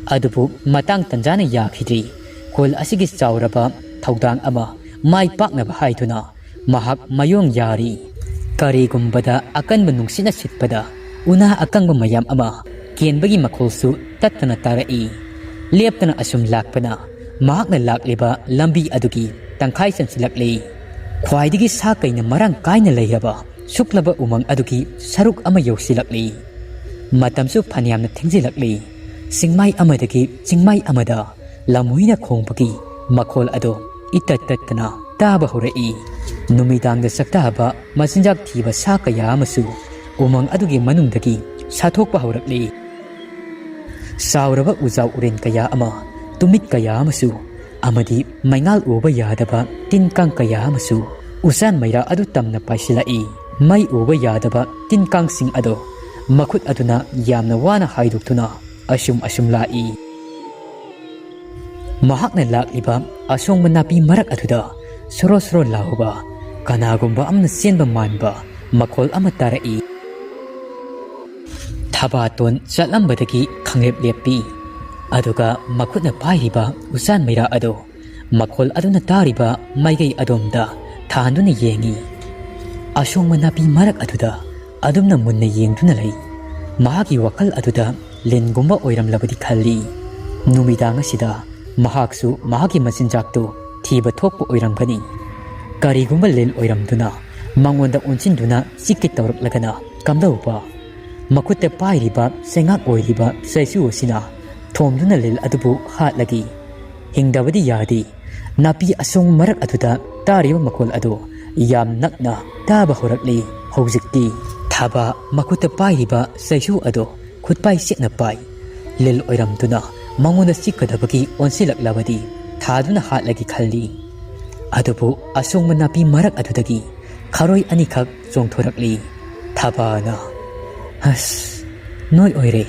ꯑꯗꯨꯕꯨ ꯃꯇꯥꯡ ꯇꯟꯖꯥꯅ ꯌꯥꯈꯤꯗ꯭ꯔꯤ꯫ ꯈꯨꯜ ꯑꯁꯤꯒꯤ ꯆꯥꯎꯔꯕ ꯊꯧꯗꯥꯡ ꯑꯃ ꯃꯥꯏ ꯄꯥꯛꯅꯕ ꯍꯥꯏꯗꯨꯅ ꯃꯍꯥꯛ ꯃꯥꯌꯣꯡ ꯌꯥꯔꯤ꯫ ꯀꯔꯤꯒꯨꯝꯕꯗ ꯑꯀꯟꯕ ꯅꯨꯡꯁꯤꯠꯅ ꯁꯤꯠꯄꯗ ꯎꯅꯥ ꯑꯀꯪꯕ ꯃꯌꯥꯝ ꯑꯃ ꯀꯦꯟꯕꯒꯤ ꯃꯈꯣꯜꯁꯨ ꯇꯠꯇꯅ ꯇꯥꯔꯛꯏ꯫ ꯂꯦꯞꯇꯅ ꯑꯁꯨꯝ ꯂꯥꯛꯄꯅ ꯃꯍꯥꯛꯅ ꯂꯥꯛꯂꯤꯕ ꯂꯝꯕꯤ ꯑꯗꯨꯒꯤ ꯇꯪꯈꯥꯏ ꯆꯟꯁꯤꯜꯂꯛꯂꯤ꯫ ꯈ꯭ꯋꯥꯏꯗꯒꯤ ꯁꯥ ꯀꯩꯅ ꯃꯔꯥꯡ ꯀꯥꯏꯅ ꯂꯩꯔꯕ ꯁꯨꯛꯂꯕ ꯎꯃꯪ ꯑꯗꯨꯒꯤ ꯁꯔꯨꯛ ꯑꯃ ꯌꯧꯁꯤꯜꯂꯛꯂꯤ꯫ ꯃꯇꯝꯁꯨ ꯐꯅꯌꯥꯝꯅ ꯊꯦꯡꯖꯤꯜꯂꯛꯂꯤ꯫ ꯆꯤꯡꯃꯥꯏ ꯑꯃꯗꯒꯤ ꯆꯤꯡꯃꯥꯏ ꯑꯃꯗ ꯂꯝꯍꯨꯏꯅ ꯈꯣꯡꯕꯒꯤ ꯃꯈꯣꯜ ꯑꯗꯨ ꯏꯇꯠ ꯇꯠꯇꯅ ꯇꯥꯕ ꯍꯧꯔꯛꯏ꯫ ꯅꯨꯃꯤꯗꯥꯡꯗ ꯆꯥꯛꯇꯥꯕ ꯃꯆꯤꯟꯖꯥꯛ ꯊꯤꯕ ꯁꯥ ꯀꯌꯥ ꯑꯃꯁꯨ ꯎꯃꯪ ꯑꯗꯨꯒꯤ ꯃꯅꯨꯡꯗꯒꯤ ꯁꯥꯊꯣꯛꯄ ꯍꯧꯔꯛꯂꯤ꯫ ꯆꯥꯎꯔꯕ ꯎꯖꯥꯎ ꯎꯔꯦꯟ ꯀꯌꯥ ꯑꯃ, ꯇꯨꯃꯤꯠ ꯀꯌꯥ ꯑꯃꯁꯨ, ꯑꯃꯗꯤ ꯃꯩꯉꯥꯜ ꯎꯕ ꯌꯥꯗꯕ ꯇꯤꯟ ꯀꯥꯡ ꯀꯌꯥ ꯑꯃꯁꯨ ꯎꯆꯥꯟ ꯃꯩꯔꯥ ꯑꯗꯨ ꯇꯝꯅ ꯄꯥꯏꯁꯤꯜꯂꯛꯏ꯫ ꯃꯩ ꯎꯕ ꯌꯥꯗꯕ ꯇꯤꯟ ꯀꯥꯡꯁꯤꯡ ꯑꯗꯨ ꯃꯈꯨꯠ ꯑꯗꯨꯅ ꯌꯥꯝꯅ ꯋꯥꯅ ꯍꯥꯏꯗꯣꯛꯇꯨꯅ ꯑꯁꯨꯝ ꯑꯁꯨꯝ ꯂꯥꯛꯏ꯫ ꯃꯍꯥꯛꯅ ꯂꯥꯛꯂꯤꯕ ꯑꯁꯣꯡꯕ ꯅꯥꯄꯤ ꯃꯔꯛ ꯑꯗꯨꯗ ꯁꯣꯔꯣ ꯁꯣꯔꯣ ꯂꯥꯎꯕ, ꯀꯅꯥꯒꯨꯝꯕ ꯑꯃꯅ ꯆꯦꯟꯕ ꯃꯥꯟꯕ ꯃꯈꯣꯜ ꯑꯃ ꯇꯥꯔꯛꯏ꯫ ꯊꯕꯥꯇꯣꯟ ꯆꯠꯂꯝꯕꯗꯒꯤ ꯈꯪꯂꯦꯞ ꯂꯦꯞꯄꯤ꯫ ꯑꯗꯨꯒ ꯃꯈꯨꯠꯅ ꯄꯥꯏꯔꯤꯕ ꯎꯆꯥꯟ ꯃꯩꯔꯥ ꯑꯗꯨ ꯃꯈꯣꯜ ꯑꯗꯨꯅ ꯇꯥꯔꯤꯕ ꯃꯥꯏꯀꯩ ꯑꯗꯣꯝꯗ ꯊꯥꯟꯗꯨꯅ ꯌꯦꯡꯏ꯫ ꯑꯁꯣꯡꯕ ꯅꯥꯄꯤ ꯃꯔꯛ ꯑꯗꯨꯗ ꯑꯗꯨꯝꯅ ꯃꯨꯟꯅ ꯌꯦꯡꯗꯨꯅ ꯂꯩ꯫ ꯃꯍꯥꯛꯀꯤ ꯋꯥꯈꯜ ꯑꯗꯨꯗ ꯂꯤꯟꯒꯨꯝꯕ ꯑꯣꯏꯔꯝꯂꯕꯗꯤ ꯈꯜꯂꯤ꯫ ꯅꯨꯃꯤꯗꯥꯡ ꯑꯁꯤꯗ ꯃꯍꯥꯛꯁꯨ ꯃꯍꯥꯛꯀꯤ ꯃꯆꯤꯟꯖꯥꯛꯇꯨ ꯊꯤꯕ ꯊꯣꯛꯄ ꯑꯣꯏꯔꯝꯒꯅꯤ꯫ ꯀꯔꯤꯒꯨꯝꯕ ꯂꯤꯟ ꯑꯣꯏꯔꯝꯗꯨꯅ ꯃꯉꯣꯟꯗ ꯑꯣꯟꯁꯤꯟꯗꯨꯅ ꯆꯤꯛꯀꯦ ꯇꯧꯔꯛꯂꯒꯅ ꯀꯝꯗꯧꯕ? ꯃꯈꯨꯠꯇ ꯄꯥꯏꯔꯤꯕ ꯆꯩꯉꯥꯛ ꯑꯣꯏꯔꯤꯕ ꯆꯩꯁꯨ ꯑꯁꯤꯅ ꯊꯣꯝꯗꯨꯅ ꯂꯤꯟ ꯑꯗꯨꯕꯨ ꯍꯥꯠꯂꯒꯦ꯫ ꯍꯤꯡꯗꯕꯗꯤ ꯌꯥꯗꯦ꯫ ꯅꯥꯄꯤ ꯑꯁꯣꯡ ꯃꯔꯛ ꯑꯗꯨꯗ ꯇꯥꯔꯤꯕ ꯃꯈꯣꯜ ꯑꯗꯨ ꯌꯥꯝ ꯅꯛꯅ ꯇꯥꯕ ꯍꯧꯔꯛꯂꯤ꯫ ꯍꯧꯖꯤꯛꯇꯤ ꯊꯥꯕ ꯃꯈꯨꯠꯇ ꯄꯥꯏꯔꯤꯕ ꯆꯩꯁꯨ ꯑꯗꯨ ꯈꯨꯠꯄꯥꯏ ꯁꯦꯠꯅ ꯄꯥꯏ꯫ ꯂꯤꯜ ꯑꯣꯏꯔꯝꯗꯨꯅ ꯃꯉꯣꯟꯗ ꯆꯤꯛꯀꯗꯕꯒꯤ ꯑꯣꯟꯁꯤꯜꯂꯛꯂꯕꯗꯤ ꯊꯥꯗꯨꯅ ꯍꯥꯠꯂꯒꯦ ꯈꯜꯂꯤ꯫ ꯑꯗꯨꯕꯨ ꯑꯁꯣꯡꯕ ꯅꯥꯄꯤ ꯃꯔꯛ ꯑꯗꯨꯗꯒꯤ ꯈꯔꯣꯏ ꯑꯅꯤꯈꯛ ꯆꯣꯡꯊꯣꯔꯛꯂꯤ꯫ ꯊꯥꯕꯅ, "ꯑꯁ, ꯅꯣꯏ ꯑꯣꯏꯔꯦ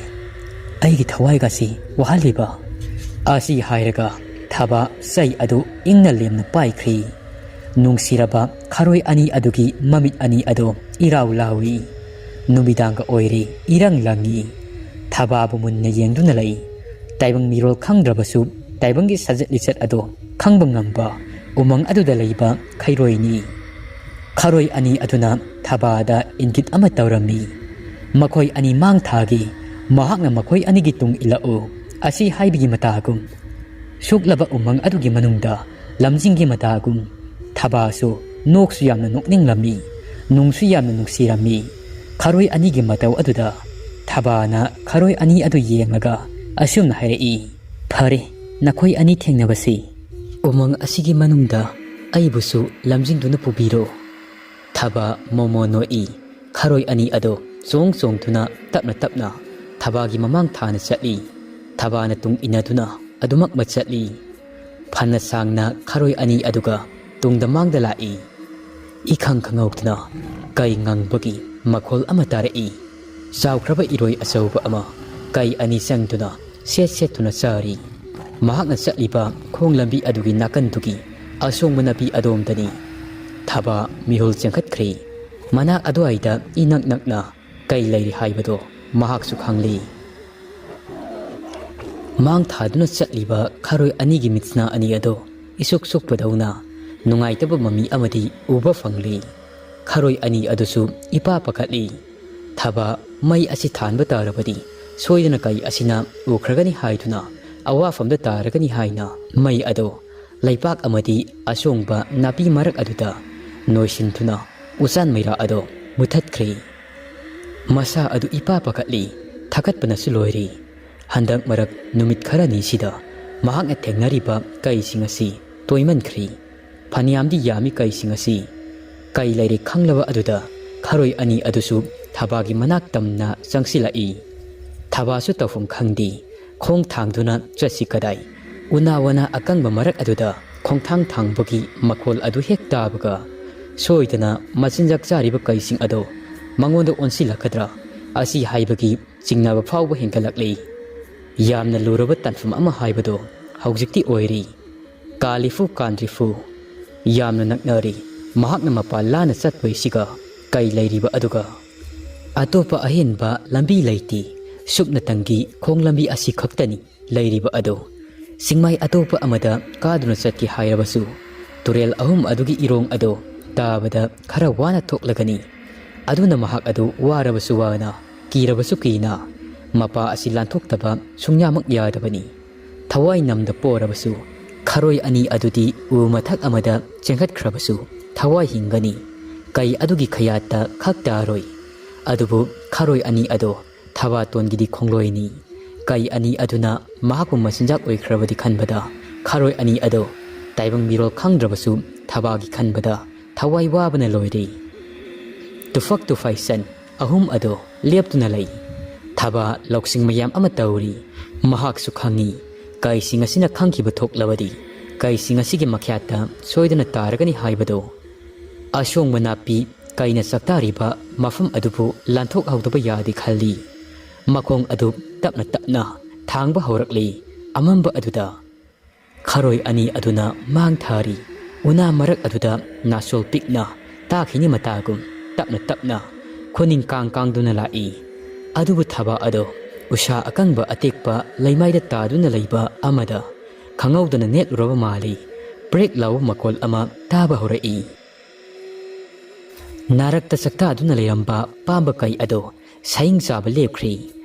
ꯑꯩꯒꯤ ꯊꯋꯥꯏꯒꯁꯤ ꯋꯥꯍꯜꯂꯤꯕ?" ꯑꯁꯤ ꯍꯥꯏꯔꯒ ꯊꯥꯕ ꯆꯩ ꯑꯗꯨ ꯏꯪꯅ ꯂꯦꯝꯅ ꯄꯥꯏꯈ꯭ꯔꯤ꯫ ꯅꯨꯡꯁꯤꯔꯕ ꯈꯔꯣꯏ ꯑꯅꯤ ꯑꯗꯨꯒꯤ ꯃꯃꯤꯠ ꯑꯅꯤ ꯑꯗꯨ ꯏꯔꯥꯎ ꯂꯥꯎꯏ꯫ ꯅꯨꯃꯤꯗꯥꯡꯒ ꯑꯣꯏꯔꯦ, ꯏꯔꯪ ꯂꯪꯏ꯫ ꯊꯥꯕꯕꯨ ꯃꯨꯟꯅ ꯌꯦꯡꯗꯨꯅ ꯂꯩ꯫ ꯇꯥꯏꯕꯪ ꯃꯤꯔꯣꯜ ꯈꯪꯗ꯭ꯔꯕꯁꯨ ꯇꯥꯏꯕꯪꯒꯤ ꯁꯥꯖꯠ ꯂꯤꯆꯠ ꯑꯗꯨ ꯈꯪꯕ ꯉꯝꯕ ꯎꯃꯪ ꯑꯗꯨꯗ ꯂꯩꯕ ꯈꯩꯔꯣꯏꯅꯤ꯫ ꯈꯔꯣꯏ ꯑꯅꯤ ꯑꯗꯨꯅ ꯊꯕꯥꯗ ꯏꯪꯒꯤꯠ ꯑꯃ ꯇꯧꯔꯝꯃꯤ꯫ "ꯃꯈꯣꯏ ꯑꯅꯤ ꯃꯥꯡ ꯊꯥꯒꯤ, ꯃꯍꯥꯛꯅ ꯃꯈꯣꯏ ꯑꯅꯤꯒꯤ ꯇꯨꯡ ꯏꯜꯂꯛꯎ" ꯑꯁꯤ ꯍꯥꯏꯕꯒꯤ ꯃꯇꯥꯒꯨꯝ, ꯁꯨꯛꯂꯕ ꯎꯃꯪ ꯑꯗꯨꯒꯤ ꯃꯅꯨꯡꯗ ꯂꯝꯖꯤꯡꯒꯤ ꯃꯇꯥꯒꯨꯝ, ꯊꯕꯥꯁꯨ ꯅꯣꯛꯁꯨ ꯌꯥꯝꯅ ꯅꯣꯛꯅꯤꯡꯂꯝꯃꯤ, ꯅꯨꯡꯁꯨ ꯌꯥꯝꯅ ꯅꯨꯡꯁꯤꯔꯝꯃꯤ꯫ ꯈꯔꯣꯏ ꯑꯅꯤꯒꯤ ꯃꯇꯧ ꯑꯗꯨꯗ ꯊꯕꯥꯅ ꯈꯔꯣꯏ ꯑꯅꯤ ꯑꯗꯨ ꯌꯦꯡꯂꯒ ꯑꯁꯨꯝꯅ ꯍꯥꯏꯔꯛꯏ, "ꯐꯔꯦ, ꯅꯈꯣꯏ ꯑꯅꯤ ꯊꯦꯡꯅꯕꯁꯤ ꯎꯃꯪ ꯑꯁꯤꯒꯤ ꯃꯅꯨꯡꯗ ꯑꯩꯕꯨꯁꯨ ꯂꯝꯖꯤꯡꯗꯨꯅ ꯄꯨꯕꯤꯔꯣ"꯫ ꯊꯕꯥ ꯃꯣꯃꯣ ꯅꯣꯛꯏ꯫ ꯈꯔꯣꯏ ꯑꯅꯤ ꯑꯗꯨ ꯆꯣꯡ ꯆꯣꯡꯗꯨꯅ ꯇꯞꯅ ꯇꯞꯅ ꯊꯕꯥꯒꯤ ꯃꯃꯥꯡ ꯊꯥꯅ ꯆꯠꯂꯤ꯫ ꯊꯕꯥꯅ ꯇꯨꯡ ꯏꯟꯅꯗꯨꯅ ꯑꯗꯨꯃꯛ ꯆꯠꯂꯤ꯫ ꯐꯅ ꯁꯥꯡꯅ ꯈꯔꯣꯏ ꯑꯅꯤ ꯑꯗꯨꯒ ꯇꯨꯡꯗ ꯃꯥꯡꯗ ꯂꯥꯛꯏ꯫ ꯏꯈꯪ ꯈꯪꯍꯧꯗꯅ ꯀꯩ ꯉꯪꯕꯒꯤ ꯃꯈꯣꯜ ꯑꯃ ꯇꯥꯔꯛꯏ꯫ ꯆꯥꯎꯈ꯭ꯔꯕ ꯏꯔꯣꯏ ꯑꯆꯧꯕ ꯑꯃ ꯀꯩ ꯑꯅꯤ ꯆꯪꯗꯨꯅ ꯁꯦꯠ ꯁꯦꯠꯇꯨꯅ ꯆꯥꯔꯤ꯫ ꯃꯍꯥꯛꯅ ꯆꯠꯂꯤꯕ ꯈꯣꯡ ꯂꯝꯕꯤ ꯑꯗꯨꯒꯤ ꯅꯥꯀꯟꯗꯨꯒꯤ ꯑꯁꯣꯡꯕ ꯅꯥꯄꯤ ꯑꯗꯣꯝꯗꯅꯤ꯫ ꯊꯕꯥ ꯃꯤꯍꯨꯜ ꯆꯦꯟꯈꯠꯈ꯭ꯔꯦ꯫ ꯃꯅꯥꯛ ꯑꯗꯨꯋꯥꯏꯗ ꯏꯅꯛ ꯅꯛꯅ ꯀꯩ ꯂꯩꯔꯤ ꯍꯥꯏꯕꯗꯣ ꯃꯍꯥꯛꯁꯨ ꯈꯪꯂꯤ꯫ ꯃꯥꯡ ꯊꯥꯗꯨꯅ ꯆꯠꯂꯤꯕ ꯈꯔꯣꯏ ꯑꯅꯤꯒꯤ ꯃꯤꯠꯁꯅꯥ ꯑꯅꯤ ꯑꯗꯣ ꯏꯁꯨꯛ ꯁꯨꯛꯄꯗꯧꯅ ꯅꯨꯡꯉꯥꯏꯇꯕ ꯃꯃꯤ ꯑꯃꯗꯤ ꯎꯕ ꯐꯪꯂꯤ꯫ ꯈꯔꯣꯏ ꯑꯅꯤ ꯑꯗꯨꯁꯨ ꯏꯄꯥ ꯄꯥꯈꯠꯂꯤ꯫ ꯊꯕꯥ ꯃꯩ ꯑꯁꯤ ꯊꯥꯟꯕ ꯇꯥꯔꯕꯗꯤ ꯁꯣꯏꯗꯅ ꯀꯩ ꯑꯁꯤꯅ ꯎꯈ꯭ꯔꯒꯅꯤ ꯍꯥꯏꯗꯨꯅ ꯑꯋꯥꯐꯝꯗ ꯇꯥꯔꯒꯅꯤ ꯍꯥꯏꯅ ꯃꯩ ꯑꯗꯣ ꯂꯩꯄꯥꯛ ꯑꯃꯗꯤ ꯑꯁꯣꯡꯕ ꯅꯥꯄꯤ ꯃꯔꯛ ꯑꯗꯨꯗ ꯅꯣꯏꯁꯤꯟꯗꯨꯅ ꯎꯆꯥꯟ ꯃꯩꯔꯥ ꯑꯗꯣ ꯃꯨꯊꯠꯈ꯭ꯔꯦ꯫ ꯃꯁꯥ ꯑꯗꯨ ꯏꯄꯥ ꯄꯥꯈꯠꯂꯤ, ꯊꯥꯒꯠꯄꯅꯁꯨ ꯂꯣꯏꯔꯤ꯫ ꯍꯟꯗꯛ ꯃꯔꯛ ꯅꯨꯃꯤꯠ ꯈꯔꯅꯤꯁꯤꯗ ꯃꯍꯥꯛꯅ ꯊꯦꯡꯅꯔꯤꯕ ꯀꯩꯁꯤꯡ ꯑꯁꯤ ꯇꯣꯏꯃꯟꯈ꯭ꯔꯤ꯫ ꯐꯅꯌꯥꯝꯗꯤ ꯌꯥꯝꯃꯤ ꯀꯩꯁꯤꯡ ꯑꯁꯤ꯫ ꯀꯩ ꯂꯩꯔꯦ ꯈꯪꯂꯕ ꯑꯗꯨꯗ ꯈꯔꯣꯏ ꯑꯅꯤ ꯑꯗꯨꯁꯨ ꯊꯕꯥꯒꯤ ꯃꯅꯥꯛ ꯇꯝꯅ ꯆꯪꯁꯤꯜꯂꯛꯏ꯫ ꯊꯕꯥꯁꯨ ꯇꯧꯐꯝ ꯈꯪꯗꯦ꯫ ꯈꯣꯡ ꯊꯥꯡꯗꯨꯅ ꯆꯠꯁꯤ ꯀꯗꯥꯏ? ꯎꯅꯥ ꯋꯥꯅꯥ ꯑꯀꯪꯕ ꯃꯔꯛ ꯑꯗꯨꯗ ꯈꯣꯡꯊꯥꯡ ꯊꯥꯡꯕꯒꯤ ꯃꯈꯣꯜ ꯑꯗꯨ ꯍꯦꯛ ꯇꯥꯕꯒ, ꯁꯣꯏꯗꯅ ꯃꯆꯤꯟꯖꯥꯛ ꯆꯥꯔꯤꯕ ꯀꯩꯁꯤꯡ ꯑꯗꯣ ꯃꯉꯣꯟꯗ ꯑꯣꯟꯁꯤꯜꯂꯛꯀꯗ꯭ꯔꯥ? ꯑꯁꯤ ꯍꯥꯏꯕꯒꯤ ꯆꯤꯡꯅꯕ ꯐꯥꯎꯕ ꯍꯦꯟꯒꯠꯂꯛꯂꯤ꯫ ꯌꯥꯝꯅ ꯂꯨꯔꯕ ꯇꯥꯟꯐꯝ ꯑꯃ ꯍꯥꯏꯕꯗꯣ ꯍꯧꯖꯤꯛꯇꯤ ꯑꯣꯏꯔꯤ꯫ ꯀꯥꯂꯤꯐꯨ ꯀꯥꯟꯗ꯭ꯔꯤꯐꯨ ꯌꯥꯝꯅ ꯅꯛꯅꯔꯤ꯫ ꯃꯍꯥꯛꯅ ꯃꯄꯥꯟ ꯂꯥꯅ ꯆꯠꯄꯩꯁꯤꯒ ꯀꯩ ꯂꯩꯔꯤꯕ ꯑꯗꯨꯒ ꯑꯇꯣꯞꯄ ꯑꯍꯦꯟꯕ ꯂꯝꯕꯤ ꯂꯩꯇꯦ꯫ ꯁꯨꯞꯅꯇꯪꯒꯤ ꯈꯣꯡ ꯂꯝꯕꯤ ꯑꯁꯤ ꯈꯛꯇꯅꯤ ꯂꯩꯔꯤꯕ ꯑꯗꯨ꯫ ꯆꯤꯡꯃꯥꯏ ꯑꯇꯣꯞꯄ ꯑꯃꯗ ꯀꯥꯗꯨꯅ ꯆꯠꯀꯦ ꯍꯥꯏꯔꯕꯁꯨ, ꯇꯨꯔꯦꯜ ꯑꯍꯨꯝ ꯑꯗꯨꯒꯤ ꯏꯔꯣꯡ ꯑꯗꯨ ꯇꯥꯕꯗ ꯈꯔ ꯋꯥꯅ ꯊꯣꯛꯂꯒꯅꯤ꯫ ꯑꯗꯨꯅ ꯃꯍꯥꯛ ꯑꯗꯨ ꯋꯥꯔꯕꯁꯨ ꯋꯥꯅ, ꯀꯤꯔꯕꯁꯨ ꯀꯤꯅ, ꯃꯄꯥ ꯑꯁꯤ ꯂꯥꯟꯊꯣꯛꯇꯕ ꯁꯨꯡꯌꯥꯃꯛ ꯌꯥꯗꯕꯅꯤ꯫ ꯊꯋꯥꯏ ꯅꯝꯗ ꯄꯣꯔꯕꯁꯨ, ꯈꯔꯣꯏ ꯑꯅꯤ ꯑꯗꯨꯗꯤ ꯎ ꯃꯊꯛ ꯑꯃꯗ ꯆꯦꯟꯈꯠꯈ꯭ꯔꯕꯁꯨ ꯊꯋꯥꯏ ꯍꯤꯡꯒꯅꯤ꯫ ꯀꯩ ꯑꯗꯨꯒꯤ ꯈꯌꯥꯠꯇ ꯈꯛ ꯇꯥꯔꯣꯏ꯫ ꯑꯗꯨꯕꯨ ꯈꯔꯣꯏ ꯑꯅꯤ ꯑꯗꯣ ꯊꯕꯥꯇꯣꯟꯒꯤꯗꯤ ꯈꯣꯡꯂꯣꯏꯅꯤ꯫ ꯀꯩ ꯑꯅꯤ ꯑꯗꯨꯅ ꯃꯍꯥꯛꯄꯨ ꯃꯆꯤꯟꯖꯥꯛ ꯑꯣꯏꯈ꯭ꯔꯕꯗꯤ ꯈꯟꯕꯗ, ꯈꯔꯣꯏ ꯑꯅꯤ ꯑꯗꯣ ꯇꯥꯏꯕꯪ ꯃꯤꯔꯣꯜ ꯈꯪꯗ꯭ꯔꯕꯁꯨ ꯊꯕꯥꯒꯤ ꯈꯟꯕꯗ ꯊꯋꯥꯏ ꯋꯥꯕꯅ ꯂꯣꯏꯔꯦ꯫ ꯇꯨꯐꯛ ꯇꯨꯐꯥꯏꯁꯟ ꯑꯍꯨꯝ ꯑꯗꯣ ꯂꯦꯞꯇꯨꯅ ꯂꯩ꯫ ꯊꯕꯥ ꯂꯧꯁꯤꯡ ꯃꯌꯥꯝ ꯑꯃ ꯇꯧꯔꯤ꯫ ꯃꯍꯥꯛꯁꯨ ꯈꯪꯏ, ꯀꯩꯁꯤꯡ ꯑꯁꯤꯅ ꯈꯪꯈꯤꯕ ꯊꯣꯛꯂꯕꯗꯤ ꯀꯩꯁꯤꯡ ꯑꯁꯤꯒꯤ ꯃꯈ꯭ꯌꯥꯠꯇ ꯁꯣꯏꯗꯅ ꯇꯥꯔꯒꯅꯤ ꯍꯥꯏꯕꯗꯣ꯫ ꯑꯁꯣꯡꯕ ꯅꯥꯄꯤ ꯀꯩꯅ ꯆꯥꯛꯇꯥꯔꯤꯕ ꯃꯐꯝ ꯑꯗꯨꯕꯨ ꯂꯥꯟꯊꯣꯛꯍꯧꯗꯕ ꯌꯥꯗꯦ ꯈꯜꯂꯤ꯫ ꯃꯈꯣꯡ ꯑꯗꯨ ꯇꯞꯅ ꯇꯞꯅ ꯊꯥꯡꯕ ꯍꯧꯔꯛꯂꯤ꯫ ꯑꯃꯝꯕ ꯑꯗꯨꯗ ꯈꯔꯣꯏ ꯑꯅꯤ ꯑꯗꯨꯅ ꯃꯥꯡ ꯊꯥꯔꯤ꯫ ꯎꯅꯥ ꯃꯔꯛ ꯑꯗꯨꯗ ꯅꯥꯁꯣꯜ ꯄꯤꯛꯅ ꯇꯥꯈꯤꯅꯤ ꯃꯇꯥꯒꯨꯝ ꯇꯞꯅ ꯇꯞꯅ ꯈꯨꯅꯤꯡ ꯀꯥꯡ ꯀꯥꯡꯗꯨꯅ ꯂꯥꯛꯏ꯫ ꯑꯗꯨꯕꯨ ꯊꯕꯥ ꯑꯗꯣ ꯎꯁꯥ ꯑꯀꯪꯕ ꯑꯇꯦꯛꯄ ꯂꯩꯃꯥꯏꯗ ꯇꯥꯗꯨꯅ ꯂꯩꯕ ꯑꯃꯗ ꯈꯪꯍꯧꯗꯅ ꯅꯦꯠꯂꯨꯔꯕ ꯃꯥꯜꯂꯤ꯫ ꯄ꯭ꯔꯦꯛ ꯂꯥꯎꯕ ꯃꯈꯣꯜ ꯑꯃ ꯇꯥꯕ ꯍꯧꯔꯛꯏ꯫ ꯅꯥꯔꯛꯇ ꯆꯥꯛꯇꯥꯗꯨꯅ ꯂꯩꯔꯝꯕ ꯄꯥꯝꯕ ꯀꯩ ꯑꯗꯣ ꯁꯌꯤꯡ ꯆꯥꯕ ꯂꯦꯞꯈ꯭ꯔꯦ꯫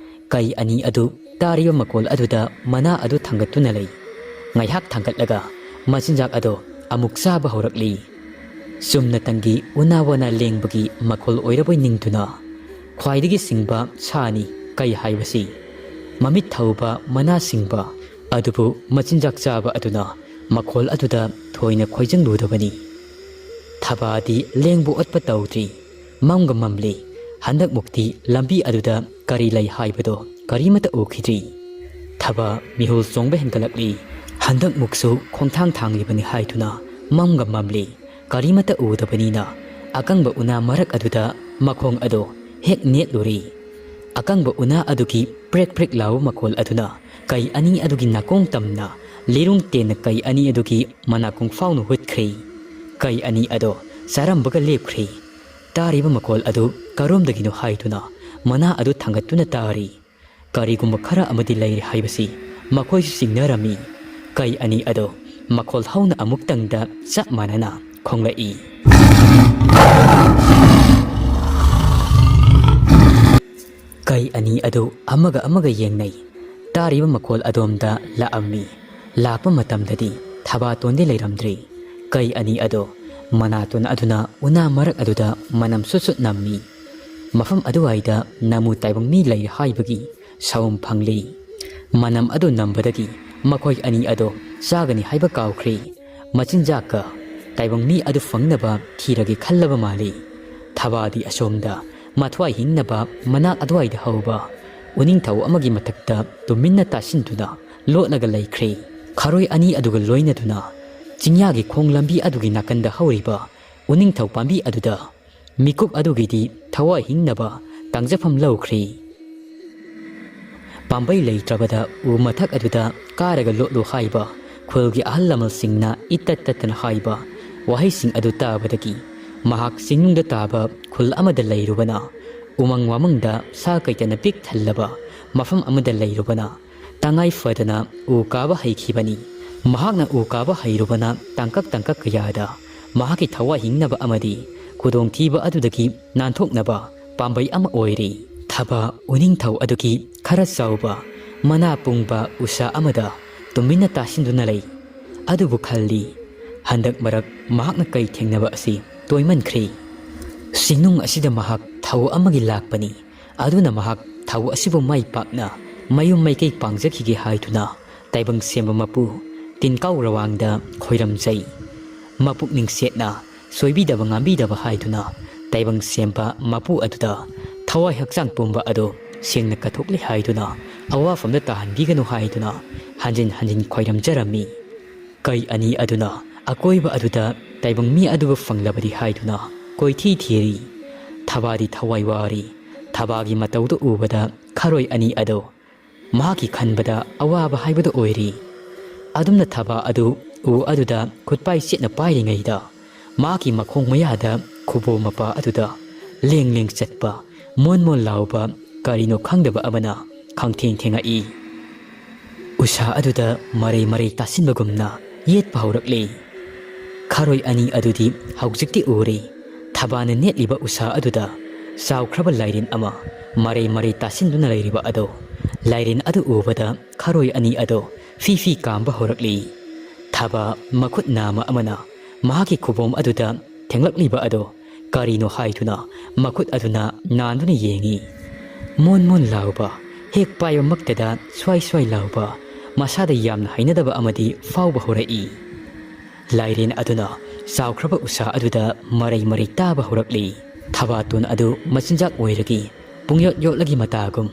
ꯀꯩ ꯑꯅꯤ ꯑꯗꯨ ꯇꯥꯔꯤꯕ ꯃꯈꯣꯜ ꯑꯗꯨꯗ ꯃꯅꯥ ꯑꯗꯨ ꯊꯥꯡꯒꯠꯇꯨꯅ ꯂꯩ꯫ ꯉꯥꯏꯍꯥꯛ ꯊꯥꯡꯒꯠꯂꯒ ꯃꯆꯤꯟꯖꯥꯛ ꯑꯗꯣ ꯑꯃꯨꯛ ꯆꯥꯕ ꯍꯧꯔꯛꯂꯤ꯫ ꯆꯨꯝꯅꯇꯪꯒꯤ ꯎꯅꯥ ꯋꯥꯅꯥ ꯂꯦꯡꯕꯒꯤ ꯃꯈꯣꯜ ꯑꯣꯏꯔꯕꯣꯏ ꯅꯤꯡꯗꯨꯅ, ꯈ꯭ꯋꯥꯏꯗꯒꯤ ꯁꯤꯡꯕ ꯁꯥꯅꯤ ꯀꯩ ꯍꯥꯏꯕꯁꯤ꯫ ꯃꯃꯤꯠ ꯊꯧꯕ ꯃꯅꯥ ꯁꯤꯡꯕ, ꯑꯗꯨꯕꯨ ꯃꯆꯤꯟꯖꯥꯛ ꯆꯥꯕ ꯑꯗꯨꯅ ꯃꯈꯣꯜ ꯑꯗꯨꯗ ꯊꯣꯏꯅ ꯈꯣꯏꯖꯪꯂꯨꯗꯕꯅꯤ꯫ ꯊꯕꯥꯗꯤ ꯂꯦꯡꯕ ꯑꯣꯠꯄ ꯇꯧꯗ꯭ꯔꯤ꯫ ꯃꯝꯒ ꯃꯝꯂꯤ꯫ ꯍꯟꯗꯛꯃꯨꯛꯇꯤ ꯂꯝꯕꯤ ꯑꯗꯨꯗ ꯀꯔꯤ ꯂꯩ ꯍꯥꯏꯕꯗꯣ ꯀꯔꯤꯃꯠꯇ ꯎꯈꯤꯗ꯭ꯔꯤ꯫ ꯊꯕꯥ ꯃꯤꯍꯨꯜ ꯆꯣꯡꯕ ꯍꯦꯟꯒꯠꯂꯛꯂꯤ꯫ ꯍꯟꯗꯛꯃꯨꯛꯁꯨ ꯈꯣꯡꯊꯥꯡ ꯊꯥꯡꯂꯤꯕꯅꯤ ꯍꯥꯏꯗꯨꯅ ꯃꯝꯒ ꯃꯝꯂꯤ꯫ ꯀꯔꯤꯃꯠꯇ ꯎꯗꯕꯅꯤꯅ ꯑꯀꯪꯕ ꯎꯅꯥ ꯃꯔꯛ ꯑꯗꯨꯗ ꯃꯈꯣꯡ ꯑꯗꯣ ꯍꯦꯛ ꯅꯦꯠꯂꯨꯔꯤ꯫ ꯑꯀꯪꯕ ꯎꯅꯥ ꯑꯗꯨꯒꯤ ꯄ꯭ꯔꯦꯛ ꯄ꯭ꯔꯦꯛ ꯂꯥꯎꯕ ꯃꯈꯣꯜ ꯑꯗꯨꯅ ꯀꯩ ꯑꯅꯤ ꯑꯗꯨꯒꯤ ꯅꯥꯀꯣꯡ ꯇꯝꯅ ꯂꯤꯔꯨꯡ ꯇꯦꯟꯅ ꯀꯩ ꯑꯅꯤ ꯑꯗꯨꯒꯤ ꯃꯅꯥꯀꯣꯡ ꯐꯥꯎꯅ ꯍꯨꯠꯈ꯭ꯔꯦ꯫ ꯀꯩ ꯑꯅꯤ ꯑꯗꯣ ꯆꯥꯔꯝꯕꯒ ꯂꯦꯞꯈ꯭ꯔꯦ꯫ ꯇꯥꯔꯤꯕ ꯃꯈꯣꯜ ꯑꯗꯨ ꯀꯔꯣꯝꯗꯒꯤꯅꯣ ꯍꯥꯏꯗꯨꯅ ꯃꯅꯥ ꯑꯗꯨ ꯊꯥꯡꯒꯠꯇꯨꯅ ꯇꯥꯔꯤ꯫ ꯀꯔꯤꯒꯨꯝꯕ ꯈꯔ ꯑꯃꯗꯤ ꯂꯩꯔꯦ ꯍꯥꯏꯕꯁꯤ ꯃꯈꯣꯏꯁꯨ ꯆꯤꯡꯅꯔꯝꯃꯤ꯫ ꯀꯩ ꯑꯅꯤ ꯑꯗꯨ ꯃꯈꯣꯜ ꯍꯧꯅ ꯑꯃꯨꯛꯇꯪꯗ ꯆꯞ ꯃꯥꯟꯅꯅ ꯈꯣꯡꯂꯛꯏ꯫ ꯀꯩ ꯑꯅꯤ ꯑꯗꯨ ꯑꯃꯒ ꯑꯃꯒ ꯌꯦꯡꯅꯩ꯫ ꯇꯥꯔꯤꯕ ꯃꯈꯣꯜ ꯑꯗꯣꯝꯗ ꯂꯥꯛꯑꯝꯃꯤ꯫ ꯂꯥꯛꯄ ꯃꯇꯝꯗꯗꯤ ꯊꯕꯥꯇꯣꯟꯗꯤ ꯂꯩꯔꯝꯗ꯭ꯔꯤ꯫ ꯀꯩ ꯑꯅꯤ ꯑꯗꯣ ꯃꯅꯥꯇꯣꯟ ꯑꯗꯨꯅ ꯎꯅꯥ ꯃꯔꯛ ꯑꯗꯨꯗ ꯃꯅꯝ ꯁꯨꯠ ꯁꯨꯠ ꯅꯝꯃꯤ꯫ ꯃꯐꯝ ꯑꯗꯨꯋꯥꯏꯗ ꯅꯃꯨ ꯇꯥꯏꯕꯪ ꯃꯤ ꯂꯩ ꯍꯥꯏꯕꯒꯤ ꯁꯥꯎꯝ ꯐꯪꯂꯤ꯫ ꯃꯅꯝ ꯑꯗꯨ ꯅꯝꯕꯗꯒꯤ ꯃꯈꯣꯏ ꯑꯅꯤ ꯑꯗꯣ ꯆꯥꯒꯅꯤ ꯍꯥꯏꯕ ꯀꯥꯎꯈ꯭ꯔꯦ꯫ ꯃꯆꯤꯟꯖꯥꯛꯀ ꯇꯥꯏꯕꯪ ꯃꯤ ꯑꯗꯨ ꯐꯪꯅꯕ ꯊꯤꯔꯒꯦ ꯈꯜꯂꯕ ꯃꯥꯜꯂꯤ꯫ ꯊꯕꯥꯗꯤ ꯑꯁꯣꯝꯗ ꯃꯊ꯭ꯋꯥꯏ ꯍꯤꯡꯅꯕ ꯃꯅꯥꯛ ꯑꯗꯨꯋꯥꯏꯗ ꯍꯧꯕ ꯎꯅꯤꯡꯊꯧ ꯑꯃꯒꯤ ꯃꯊꯛꯇ ꯇꯨꯃꯤꯟꯅ ꯇꯥꯁꯤꯟꯗꯨꯅ ꯂꯣꯠꯂꯒ ꯂꯩꯈ꯭ꯔꯦ꯫ ꯈꯔꯣꯏ ꯑꯅꯤ ꯑꯗꯨꯒ ꯂꯣꯏꯅꯗꯨꯅ ꯆꯤꯡꯌꯥꯒꯤ ꯈꯣꯡ ꯂꯝꯕꯤ ꯑꯗꯨꯒꯤ ꯅꯥꯀꯟꯗ ꯍꯧꯔꯤꯕ ꯎꯅꯤꯡꯊꯧ ꯄꯥꯝꯕꯤ ꯑꯗꯨꯗ ꯃꯤꯀꯨꯞ ꯑꯗꯨꯒꯤꯗꯤ ꯊꯋꯥꯏ ꯍꯤꯡꯅꯕ ꯇꯥꯡꯖꯐꯝ ꯂꯧꯈ꯭ꯔꯦ꯫ ꯄꯥꯝꯕꯩ ꯂꯩꯇ꯭ꯔꯕꯗ ꯎ ꯃꯊꯛ ꯑꯗꯨꯗ ꯀꯥꯔꯒ ꯂꯣꯠꯂꯨ ꯍꯥꯏꯕ ꯈꯨꯜꯒꯤ ꯑꯍꯜ ꯂꯃꯟꯁꯤꯡꯅ ꯏꯇꯠ ꯇꯠꯇꯅ ꯍꯥꯏꯕ ꯋꯥꯍꯩꯁꯤꯡ ꯑꯗꯨ ꯇꯥꯕꯗꯒꯤ ꯃꯍꯥꯛ ꯆꯤꯡꯅꯨꯡꯗ ꯇꯥꯕ ꯈꯨꯜ ꯑꯃꯗ ꯂꯩꯔꯨꯕꯅ, ꯎꯃꯪ ꯋꯥꯃꯪꯗ ꯁꯥ ꯀꯩꯇꯅ ꯄꯤꯛ ꯊꯜꯂꯕ ꯃꯐꯝ ꯑꯃꯗ ꯂꯩꯔꯨꯕꯅ, ꯇꯉꯥꯏ ꯐꯗꯅ ꯎ ꯀꯥꯕ ꯍꯩꯈꯤꯕꯅꯤ꯫ ꯃꯍꯥꯛꯅ ꯎ ꯀꯥꯕ ꯍꯩꯔꯨꯕꯅ ꯇꯥꯡꯀꯛ ꯇꯥꯡꯀꯛ ꯀꯌꯥꯗ ꯃꯍꯥꯛꯀꯤ ꯊꯋꯥꯏ ꯍꯤꯡꯅꯕ ꯑꯃꯗꯤ ꯈꯨꯗꯣꯡꯊꯤꯕ ꯑꯗꯨꯗꯒꯤ ꯅꯥꯟꯊꯣꯛꯅꯕ ꯄꯥꯝꯕꯩ ꯑꯃ ꯑꯣꯏꯔꯤ꯫ ꯊꯕꯥ ꯎꯅꯤꯡꯊꯧ ꯑꯗꯨꯒꯤ ꯈꯔ ꯆꯥꯎꯕ ꯃꯅꯥ ꯄꯨꯡꯕ ꯎꯁꯥ ꯑꯃꯗ ꯇꯨꯃꯤꯟꯅ ꯇꯥꯁꯤꯟꯗꯨꯅ ꯂꯩ꯫ ꯑꯗꯨꯕꯨ ꯈꯜꯂꯤ, ꯍꯟꯗꯛ ꯃꯔꯛ ꯃꯍꯥꯛꯅ ꯀꯩ ꯊꯦꯡꯅꯕ ꯑꯁꯤ ꯇꯣꯏꯃꯟꯈ꯭ꯔꯦ꯫ ꯆꯤꯡꯅꯨꯡ ꯑꯁꯤꯗ ꯃꯍꯥꯛ ꯊꯧ ꯑꯃꯒꯤ ꯂꯥꯛꯄꯅꯤ꯫ ꯑꯗꯨꯅ ꯃꯍꯥꯛ ꯊꯧ ꯑꯁꯤꯕꯨ ꯃꯥꯏ ꯄꯥꯛꯅ ꯃꯌꯨꯝ ꯃꯥꯏꯀꯩ ꯄꯥꯡꯖꯈꯤꯒꯦ ꯍꯥꯏꯗꯨꯅ ꯇꯥꯏꯕꯪ ꯁꯦꯝꯕ ꯃꯄꯨ ꯇꯤꯟꯀꯥꯎ ꯔꯋꯥꯡꯗ ꯈꯣꯏꯔꯝꯖꯩ꯫ ꯃꯄꯨꯛꯅꯤꯡ ꯁꯦꯠꯅ ꯁꯣꯏꯕꯤꯗꯕ ꯉꯥꯝꯕꯤꯗꯕ ꯍꯥꯏꯗꯨꯅ ꯇꯥꯏꯕꯪ ꯁꯦꯝꯕ ꯃꯄꯨ ꯑꯗꯨꯗ ꯊꯋꯥꯏ ꯍꯛꯆꯥꯡ ꯄꯨꯝꯕ ꯑꯗꯨ ꯁꯦꯡꯅ ꯀꯠꯊꯣꯛꯂꯦ ꯍꯥꯏꯗꯨꯅ ꯑꯋꯥꯐꯝꯗ ꯇꯥꯍꯟꯕꯤꯒꯅꯨ ꯍꯥꯏꯗꯨꯅ ꯍꯟꯖꯤꯟ ꯍꯟꯖꯤꯟ ꯈꯣꯏꯔꯝꯖꯔꯝꯃꯤ꯫ ꯀꯩ ꯑꯅꯤ ꯑꯗꯨꯅ ꯑꯀꯣꯏꯕ ꯑꯗꯨꯗ ꯇꯥꯏꯕꯪ ꯃꯤ ꯑꯗꯨꯕꯨ ꯐꯪꯂꯕꯗꯤ ꯍꯥꯏꯗꯨꯅ ꯀꯣꯏꯊꯤ ꯊꯤꯔꯤ꯫ ꯊꯕꯥꯗꯤ ꯊꯋꯥꯏ ꯋꯥꯔꯤ꯫ ꯊꯕꯥꯒꯤ ꯃꯇꯧꯗꯨ ꯎꯕꯗ ꯈꯔꯣꯏ ꯑꯅꯤ ꯑꯗꯨ ꯃꯍꯥꯛꯀꯤ ꯈꯟꯕꯗ ꯑꯋꯥꯕ ꯍꯥꯏꯕꯗꯨ ꯑꯣꯏꯔꯤ꯫ ꯑꯗꯨꯝꯅ ꯊꯕꯥ ꯑꯗꯨ ꯎ ꯑꯗꯨꯗ ꯈꯨꯠꯄꯥꯏ ꯆꯦꯠꯅ ꯄꯥꯏꯔꯤꯉꯩꯗ ꯃꯍꯥꯛꯀꯤ ꯃꯈꯣꯡ ꯃꯌꯥꯗ ꯈꯨꯕꯣꯝ ꯃꯄꯥ ꯑꯗꯨꯗ ꯂꯦꯡ ꯂꯦꯡ ꯆꯠꯄ, ꯃꯣꯟ ꯃꯣꯟ ꯂꯥꯎꯕ ꯀꯔꯤꯅꯣ ꯈꯪꯗꯕ ꯑꯃꯅ ꯈꯪꯊꯦꯡ ꯊꯦꯡꯉꯛꯏ꯫ ꯎꯁꯥ ꯑꯗꯨꯗ ꯃꯔꯩ ꯃꯔꯩ ꯇꯥꯁꯤꯟꯕꯒꯨꯝꯅ ꯌꯦꯠꯄ ꯍꯧꯔꯛꯂꯤ꯫ ꯈꯥꯔꯣꯏ ꯑꯅꯤ ꯑꯗꯨꯗꯤ ꯍꯧꯖꯤꯛꯇꯤ ꯎꯔꯦ꯫ ꯊꯕꯥꯅ ꯅꯦꯠꯂꯤꯕ ꯎꯁꯥ ꯑꯗꯨꯗ ꯆꯥꯎꯈ꯭ꯔꯕ ꯂꯥꯏꯔꯦꯟ ꯑꯃ ꯃꯔꯩ ꯃꯔꯩ ꯇꯥꯁꯤꯟꯗꯨꯅ ꯂꯩꯔꯤꯕ ꯑꯗꯣ꯫ ꯂꯥꯏꯔꯦꯟ ꯑꯗꯨ ꯎꯕꯗ ꯈꯥꯔꯣꯏ ꯑꯅꯤ ꯑꯗꯣ ꯐꯤ ꯐꯤ ꯀꯥꯝꯕ ꯍꯧꯔꯛꯂꯤ꯫ ꯊꯕꯥ ꯃꯈꯨꯠ ꯅꯥꯝꯃ ꯑꯃꯅ ꯃꯍꯥꯛꯀꯤ ꯈꯨꯕꯣꯝ ꯑꯗꯨꯗ ꯊꯦꯡꯂꯛꯂꯤꯕ ꯑꯗꯣ ꯀꯔꯤꯅꯣ ꯍꯥꯏꯗꯨꯅ ꯃꯈꯨꯠ ꯑꯗꯨꯅ ꯅꯥꯟꯗꯨꯅ ꯌꯦꯡꯏ꯫ ꯃꯣꯟ ꯃꯣꯟ ꯂꯥꯎꯕ, ꯍꯦꯛ ꯄꯥꯏꯕꯃꯛꯇꯗ ꯁ꯭ꯋꯥꯏ ꯁ꯭ꯋꯥꯏ ꯂꯥꯎꯕ, ꯃꯁꯥꯗ ꯌꯥꯝꯅ ꯍꯩꯅꯗꯕ ꯑꯃꯗꯤ ꯐꯥꯎꯕ ꯍꯧꯔꯛꯏ꯫ ꯂꯥꯏꯔꯦꯟ ꯑꯗꯨꯅ ꯆꯥꯎꯈ꯭ꯔꯕ ꯎꯁꯥ ꯑꯗꯨꯗ ꯃꯔꯩ ꯃꯔꯩ ꯇꯥꯕ ꯍꯧꯔꯛꯂꯤ꯫ ꯊꯕꯥꯇꯣꯟ ꯑꯗꯨ ꯃꯆꯤꯟꯖꯥꯛ ꯑꯣꯏꯔꯒꯤ ꯄꯨꯡꯌꯣꯠ ꯌꯣꯠꯂꯒꯤ ꯃꯇꯥꯒꯨꯝ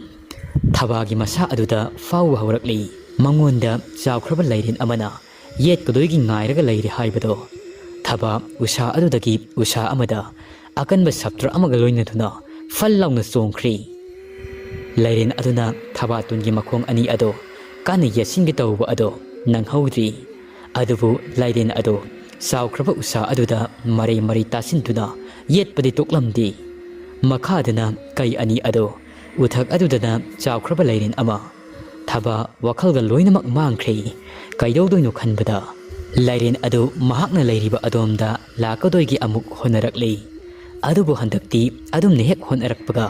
ꯊꯕꯥꯒꯤ ꯃꯁꯥ ꯑꯗꯨꯗ ꯐꯥꯎꯕ ꯍꯧꯔꯛꯂꯤ꯫ ꯃꯉꯣꯟꯗ ꯆꯥꯎꯈ꯭ꯔꯕ ꯂꯥꯏꯔꯦꯟ ꯑꯃꯅ ꯌꯦꯠꯀꯗꯣꯏꯒꯤ ꯉꯥꯏꯔꯒ ꯂꯩꯔꯦ ꯍꯥꯏꯕꯗꯣ꯫ ꯊꯕꯥ ꯎꯁꯥ ꯑꯗꯨꯗꯒꯤ ꯎꯁꯥ ꯑꯃꯗ ꯑꯀꯟꯕ ꯁꯞꯇ꯭ꯔ ꯑꯃꯒ ꯂꯣꯏꯅꯗꯨꯅ ꯐꯜ ꯂꯥꯎꯅ ꯆꯣꯡꯈ꯭ꯔꯤ꯫ ꯂꯥꯏꯔꯦꯟ ꯑꯗꯨꯅ ꯊꯕꯥꯇꯣꯟꯒꯤ ꯃꯈꯣꯡ ꯑꯅꯤ ꯑꯗꯣ ꯀꯟꯅ ꯌꯦꯠꯁꯤꯟꯒꯦ ꯇꯧꯕ ꯑꯗꯣ ꯅꯪꯍꯧꯗ꯭ꯔꯤ꯫ ꯑꯗꯨꯕꯨ ꯂꯥꯏꯔꯦꯟ ꯑꯗꯣ ꯆꯥꯎꯈ꯭ꯔꯕ ꯎꯁꯥ ꯑꯗꯨꯗ ꯃꯔꯩ ꯃꯔꯩ ꯇꯥꯁꯤꯟꯗꯨꯅ ꯌꯦꯠꯄꯗꯤ ꯇꯣꯛꯂꯝꯗꯦ꯫ ꯃꯈꯥꯗꯅ ꯀꯩ ꯑꯅꯤ ꯑꯗꯣ ꯎꯊꯛ ꯑꯗꯨꯗꯅ ꯆꯥꯎꯈ꯭ꯔꯕ ꯂꯥꯏꯔꯦꯟ ꯑꯃ꯫ ꯊꯕꯥ ꯋꯥꯈꯜꯒ ꯂꯣꯏꯅꯃꯛ ꯃꯥꯡꯈ꯭ꯔꯦ꯫ ꯀꯩꯗꯧꯗꯣꯏꯅꯣ ꯈꯟꯕꯗ ꯂꯥꯏꯔꯦꯟ ꯑꯗꯨ ꯃꯍꯥꯛꯅ ꯂꯩꯔꯤꯕ ꯑꯗꯣꯝꯗ ꯂꯥꯛꯀꯗꯣꯏꯒꯤ ꯑꯃꯨꯛ ꯍꯣꯠꯅꯔꯛꯂꯤ꯫ ꯑꯗꯨꯕꯨ ꯍꯟꯗꯛꯇꯤ ꯑꯗꯨꯝꯅ ꯍꯦꯛ ꯍꯣꯠꯅꯔꯛꯄꯒ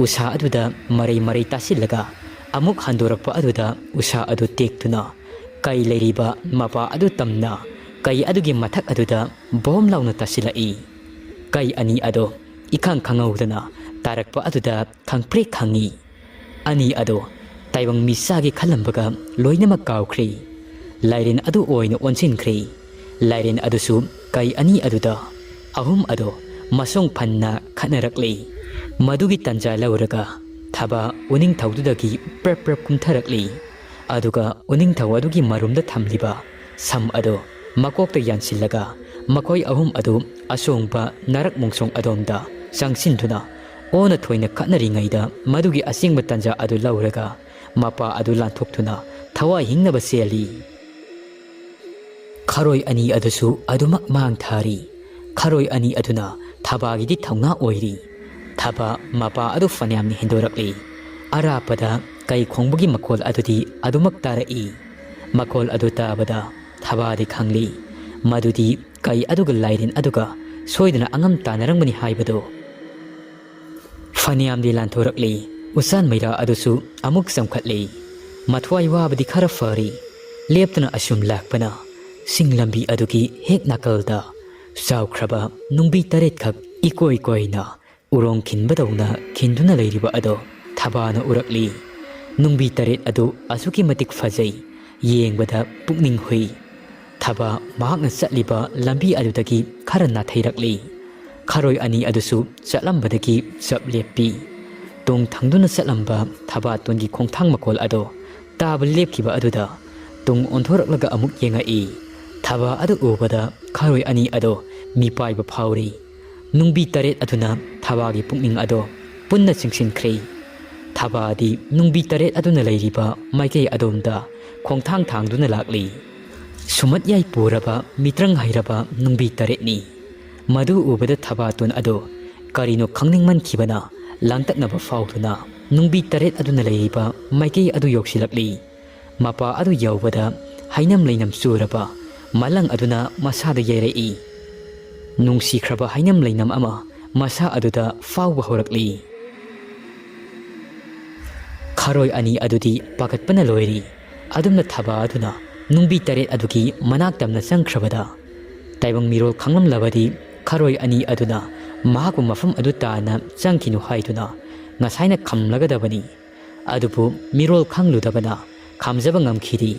ꯎꯁꯥ ꯑꯗꯨꯗ ꯃꯔꯩ ꯃꯔꯩ ꯇꯥꯁꯤꯜꯂꯒ ꯑꯃꯨꯛ ꯍꯟꯗꯣꯔꯛꯄ ꯑꯗꯨꯗ ꯎꯁꯥ ꯑꯗꯨ ꯇꯦꯛꯇꯨꯅ ꯀꯩ ꯂꯩꯔꯤꯕ ꯃꯄꯥ ꯑꯗꯨ ꯇꯝꯅ ꯀꯩ ꯑꯗꯨꯒꯤ ꯃꯊꯛ ꯑꯗꯨꯗ ꯕꯣꯝ ꯂꯥꯎꯅ ꯇꯥꯁꯤꯜꯂꯛꯏ꯫ ꯀꯩ ꯑꯅꯤ ꯑꯗꯣ ꯏꯈꯪ ꯈꯪꯍꯧꯗꯅ ꯇꯥꯔꯛꯄ ꯑꯗꯨꯗ ꯈꯪꯄ꯭ꯔꯦꯛ ꯈꯪꯉꯤ꯫ ꯑꯅꯤ ꯑꯗꯣ ꯇꯥꯏꯕꯪ ꯃꯤꯁꯥꯒꯤ ꯈꯜꯂꯝꯕꯒ ꯂꯣꯏꯅꯃꯛ ꯀꯥꯎꯈ꯭ꯔꯦ꯫ ꯂꯥꯏꯔꯦꯟ ꯑꯗꯨ ꯑꯣꯏꯅ ꯑꯣꯟꯁꯤꯟꯈ꯭ꯔꯦ꯫ ꯂꯥꯏꯔꯦꯟ ꯑꯗꯨꯁꯨ ꯀꯩ ꯑꯅꯤ ꯑꯗꯨꯗ ꯑꯍꯨꯝ ꯑꯗꯣ ꯃꯁꯣꯡ ꯐꯟꯅ ꯈꯠꯅꯔꯛꯂꯤ꯫ ꯃꯗꯨꯒꯤ ꯇꯟꯖꯥ ꯂꯧꯔꯒ ꯊꯕꯥ ꯎꯅꯤꯡꯊꯧꯗꯨꯗꯒꯤ ꯄ꯭ꯔꯞ ꯄ꯭ꯔꯞ ꯀꯨꯝꯊꯔꯛꯂꯤ꯫ ꯑꯗꯨꯒ ꯎꯅꯤꯡꯊꯧ ꯑꯗꯨꯒꯤ ꯃꯔꯨꯝꯗ ꯊꯝꯂꯤꯕ ꯁꯝ ꯑꯗꯨ ꯃꯀꯣꯛꯇ ꯌꯥꯟꯁꯤꯜꯂꯒ ꯃꯈꯣꯏ ꯑꯍꯨꯝ ꯑꯗꯨ ꯑꯁꯣꯡꯕ ꯅꯔꯛ ꯃꯣꯡꯁꯣꯡ ꯑꯗꯣꯝꯗ ꯆꯪꯁꯤꯟꯗꯨꯅ ꯑꯣꯟꯅ ꯊꯣꯏꯅ ꯈꯠꯅꯔꯤꯉꯩꯗ ꯃꯗꯨꯒꯤ ꯑꯁꯦꯡꯕ ꯇꯟꯖꯥ ꯑꯗꯨ ꯂꯧꯔꯒ ꯃꯄꯥ ꯑꯗꯨ ꯂꯥꯟꯊꯣꯛꯇꯨꯅ ꯊꯋꯥꯏ ꯍꯤꯡꯅꯕ ꯆꯦꯜꯂꯤ꯫ ꯈꯔꯣꯏ ꯑꯅꯤ ꯑꯗꯨꯁꯨ ꯑꯗꯨꯃꯛ ꯃꯥꯡ ꯊꯥꯔꯤ꯫ ꯈꯔꯣꯏ ꯑꯅꯤ ꯑꯗꯨꯅ ꯊꯕꯥꯒꯤꯗꯤ ꯊꯧꯅꯥ ꯑꯣꯏꯔꯤ꯫ ꯊꯕꯥ ꯃꯄꯥ ꯑꯗꯨ ꯐꯅꯌꯥꯝꯅ ꯍꯦꯟꯗꯣꯔꯛꯂꯤ꯫ ꯑꯔꯥꯞꯄꯗ ꯀꯩ ꯈꯣꯡꯕꯒꯤ ꯃꯈꯣꯜ ꯑꯗꯨꯗꯤ ꯑꯗꯨꯃꯛ ꯇꯥꯔꯛꯏ꯫ ꯃꯈꯣꯜ ꯑꯗꯨ ꯇꯥꯕꯗ ꯊꯕꯥꯗꯤ ꯈꯪꯂꯤ, ꯃꯗꯨꯗꯤ ꯀꯩ ꯑꯗꯨꯒ ꯂꯥꯏꯔꯦꯟ ꯑꯗꯨꯒ ꯁꯣꯏꯗꯅ ꯑꯉꯝ ꯇꯥꯟꯅꯔꯝꯒꯅꯤ ꯍꯥꯏꯕꯗꯨ꯫ ꯐꯅꯌꯥꯝꯗꯤ ꯂꯥꯟꯊꯣꯔꯛꯂꯤ, ꯎꯆꯥꯟ ꯃꯩꯔꯥ ꯑꯗꯨꯁꯨ ꯑꯃꯨꯛ ꯆꯪꯈꯠꯂꯤ꯫ ꯃꯊ꯭ꯋꯥꯏ ꯋꯥꯕꯗꯤ ꯈꯔ ꯐꯔꯤ, ꯂꯦꯞꯇꯅ ꯑꯁꯨꯝ ꯂꯥꯛꯄꯅ ꯆꯤꯡ ꯂꯝꯕꯤ ꯑꯗꯨꯒꯤ ꯍꯦꯛ ꯅꯥꯀꯜꯗ ꯆꯥꯎꯈ꯭ꯔꯕ ꯅꯨꯡꯕꯤ ꯇꯔꯦꯠꯈꯛ ꯏꯀꯣꯏ ꯀꯣꯏꯅ ꯎꯔꯣꯡ ꯈꯤꯟꯕꯗꯧꯅ ꯈꯤꯟꯗꯨꯅ ꯂꯩꯔꯤꯕ ꯑꯗꯣ ꯊꯕꯥꯅ ꯎꯔꯛꯂꯤ꯫ ꯅꯨꯡꯕꯤ ꯇꯔꯦꯠ ꯑꯗꯨ ꯑꯁꯨꯛꯀꯤ ꯃꯇꯤꯛ ꯐꯖꯩ, ꯌꯦꯡꯕꯗ ꯄꯨꯛꯅꯤꯡ ꯍꯨꯏ꯫ ꯊꯕꯥ ꯃꯍꯥꯛꯅ ꯆꯠꯂꯤꯕ ꯂꯝꯕꯤ ꯑꯗꯨꯗꯒꯤ ꯈꯔ ꯅꯥꯊꯩꯔꯛꯂꯤ꯫ ꯈꯔꯣꯏ ꯑꯅꯤ ꯑꯗꯨꯁꯨ ꯆꯠꯂꯝꯕꯗꯒꯤ ꯆꯞ ꯂꯦꯞꯄꯤ꯫ ꯇꯨꯡ ꯊꯪꯗꯨꯅ ꯆꯠꯂꯝꯕ ꯊꯕꯥꯇꯣꯟꯒꯤ ꯈꯣꯡꯊꯥꯡ ꯃꯈꯣꯜ ꯑꯗꯣ ꯇꯥꯕ ꯂꯦꯞꯈꯤꯕ ꯑꯗꯨꯗ ꯇꯨꯡ ꯑꯣꯟꯊꯣꯔꯛꯂꯒ ꯑꯃꯨꯛ ꯌꯦꯡꯉꯛꯏ꯫ ꯊꯕꯥ ꯑꯗꯨ ꯎꯕꯗ ꯈꯔꯣꯏ ꯑꯅꯤ ꯑꯗꯣ ꯃꯤꯄꯥꯏꯕ ꯐꯥꯎꯔꯤ꯫ ꯅꯨꯡꯕꯤ ꯇꯔꯦꯠ ꯑꯗꯨꯅ ꯊꯕꯥꯒꯤ ꯄꯨꯛꯅꯤꯡ ꯑꯗꯣ ꯄꯨꯟꯅ ꯆꯤꯡꯁꯤꯟꯈ꯭ꯔꯦ꯫ ꯊꯕꯥꯗꯤ ꯅꯨꯡꯕꯤ ꯇꯔꯦꯠ ꯑꯗꯨꯅ ꯂꯩꯔꯤꯕ ꯃꯥꯏꯀꯩ ꯑꯗꯣꯝꯗ ꯈꯣꯡꯊꯥꯡ ꯊꯥꯡꯗꯨꯅ ꯂꯥꯛꯂꯤ꯫ ꯁꯨꯃꯠ ꯌꯥꯏ ꯄꯨꯔꯕ ꯃꯤꯇ꯭ꯔꯪ ꯍꯩꯔꯕ ꯅꯨꯡꯕꯤ ꯇꯔꯦꯠꯅꯤ꯫ ꯃꯗꯨ ꯎꯕꯗ ꯊꯕꯥꯇꯣꯟ ꯑꯗꯣ ꯀꯔꯤꯅꯣ ꯈꯪꯅꯤꯡꯃꯟꯈꯤꯕꯅ ꯂꯥꯡꯇꯛꯅꯕ ꯐꯥꯎꯗꯨꯅ ꯅꯨꯡꯕꯤ ꯇꯔꯦꯠ ꯑꯗꯨꯅ ꯂꯩꯔꯤꯕ ꯃꯥꯏꯀꯩ ꯑꯗꯨ ꯌꯧꯁꯤꯜꯂꯛꯂꯤ꯫ ꯃꯄꯥ ꯑꯗꯨ ꯌꯧꯕꯗ ꯍꯩꯅꯝ ꯂꯩꯅꯝ ꯆꯨꯔꯕ ꯃꯂꯪ ꯑꯗꯨꯅ ꯃꯁꯥꯗ ꯌꯩꯔꯛꯏ꯫ ꯅꯨꯡꯁꯤꯈ꯭ꯔꯕ ꯍꯩꯅꯝ ꯂꯩꯅꯝ ꯑꯃ ꯃꯁꯥ ꯑꯗꯨꯗ ꯐꯥꯎꯕ ꯍꯧꯔꯛꯂꯤ꯫ ꯈꯔꯣꯏ ꯑꯅꯤ ꯑꯗꯨꯗꯤ ꯄꯥꯈꯠꯄꯅ ꯂꯣꯏꯔꯤ꯫ ꯑꯗꯨꯝꯅ ꯊꯕꯥ ꯑꯗꯨꯅ ꯅꯨꯡꯕꯤ ꯇꯔꯦꯠ ꯑꯗꯨꯒꯤ ꯃꯅꯥꯛ ꯇꯝꯅ ꯆꯪꯈ꯭ꯔꯕꯗ ꯇꯥꯏꯕꯪ ꯃꯤꯔꯣꯜ ꯈꯪꯂꯝꯂꯕꯗꯤ ꯈꯔꯣꯏ ꯑꯅꯤ ꯑꯗꯨꯅ ꯃꯍꯥꯛꯄꯨ ꯃꯐꯝ ꯑꯗꯨ ꯇꯥꯟꯅ ꯆꯪꯈꯤꯅꯨ ꯍꯥꯏꯗꯨꯅ ꯉꯁꯥꯏꯅ ꯈꯝꯂꯒꯗꯕꯅꯤ꯫ ꯑꯗꯨꯕꯨ ꯃꯤꯔꯣꯜ ꯈꯪꯂꯨꯗꯕꯅ ꯈꯥꯝꯖꯕ ꯉꯝꯈꯤꯗꯦ꯫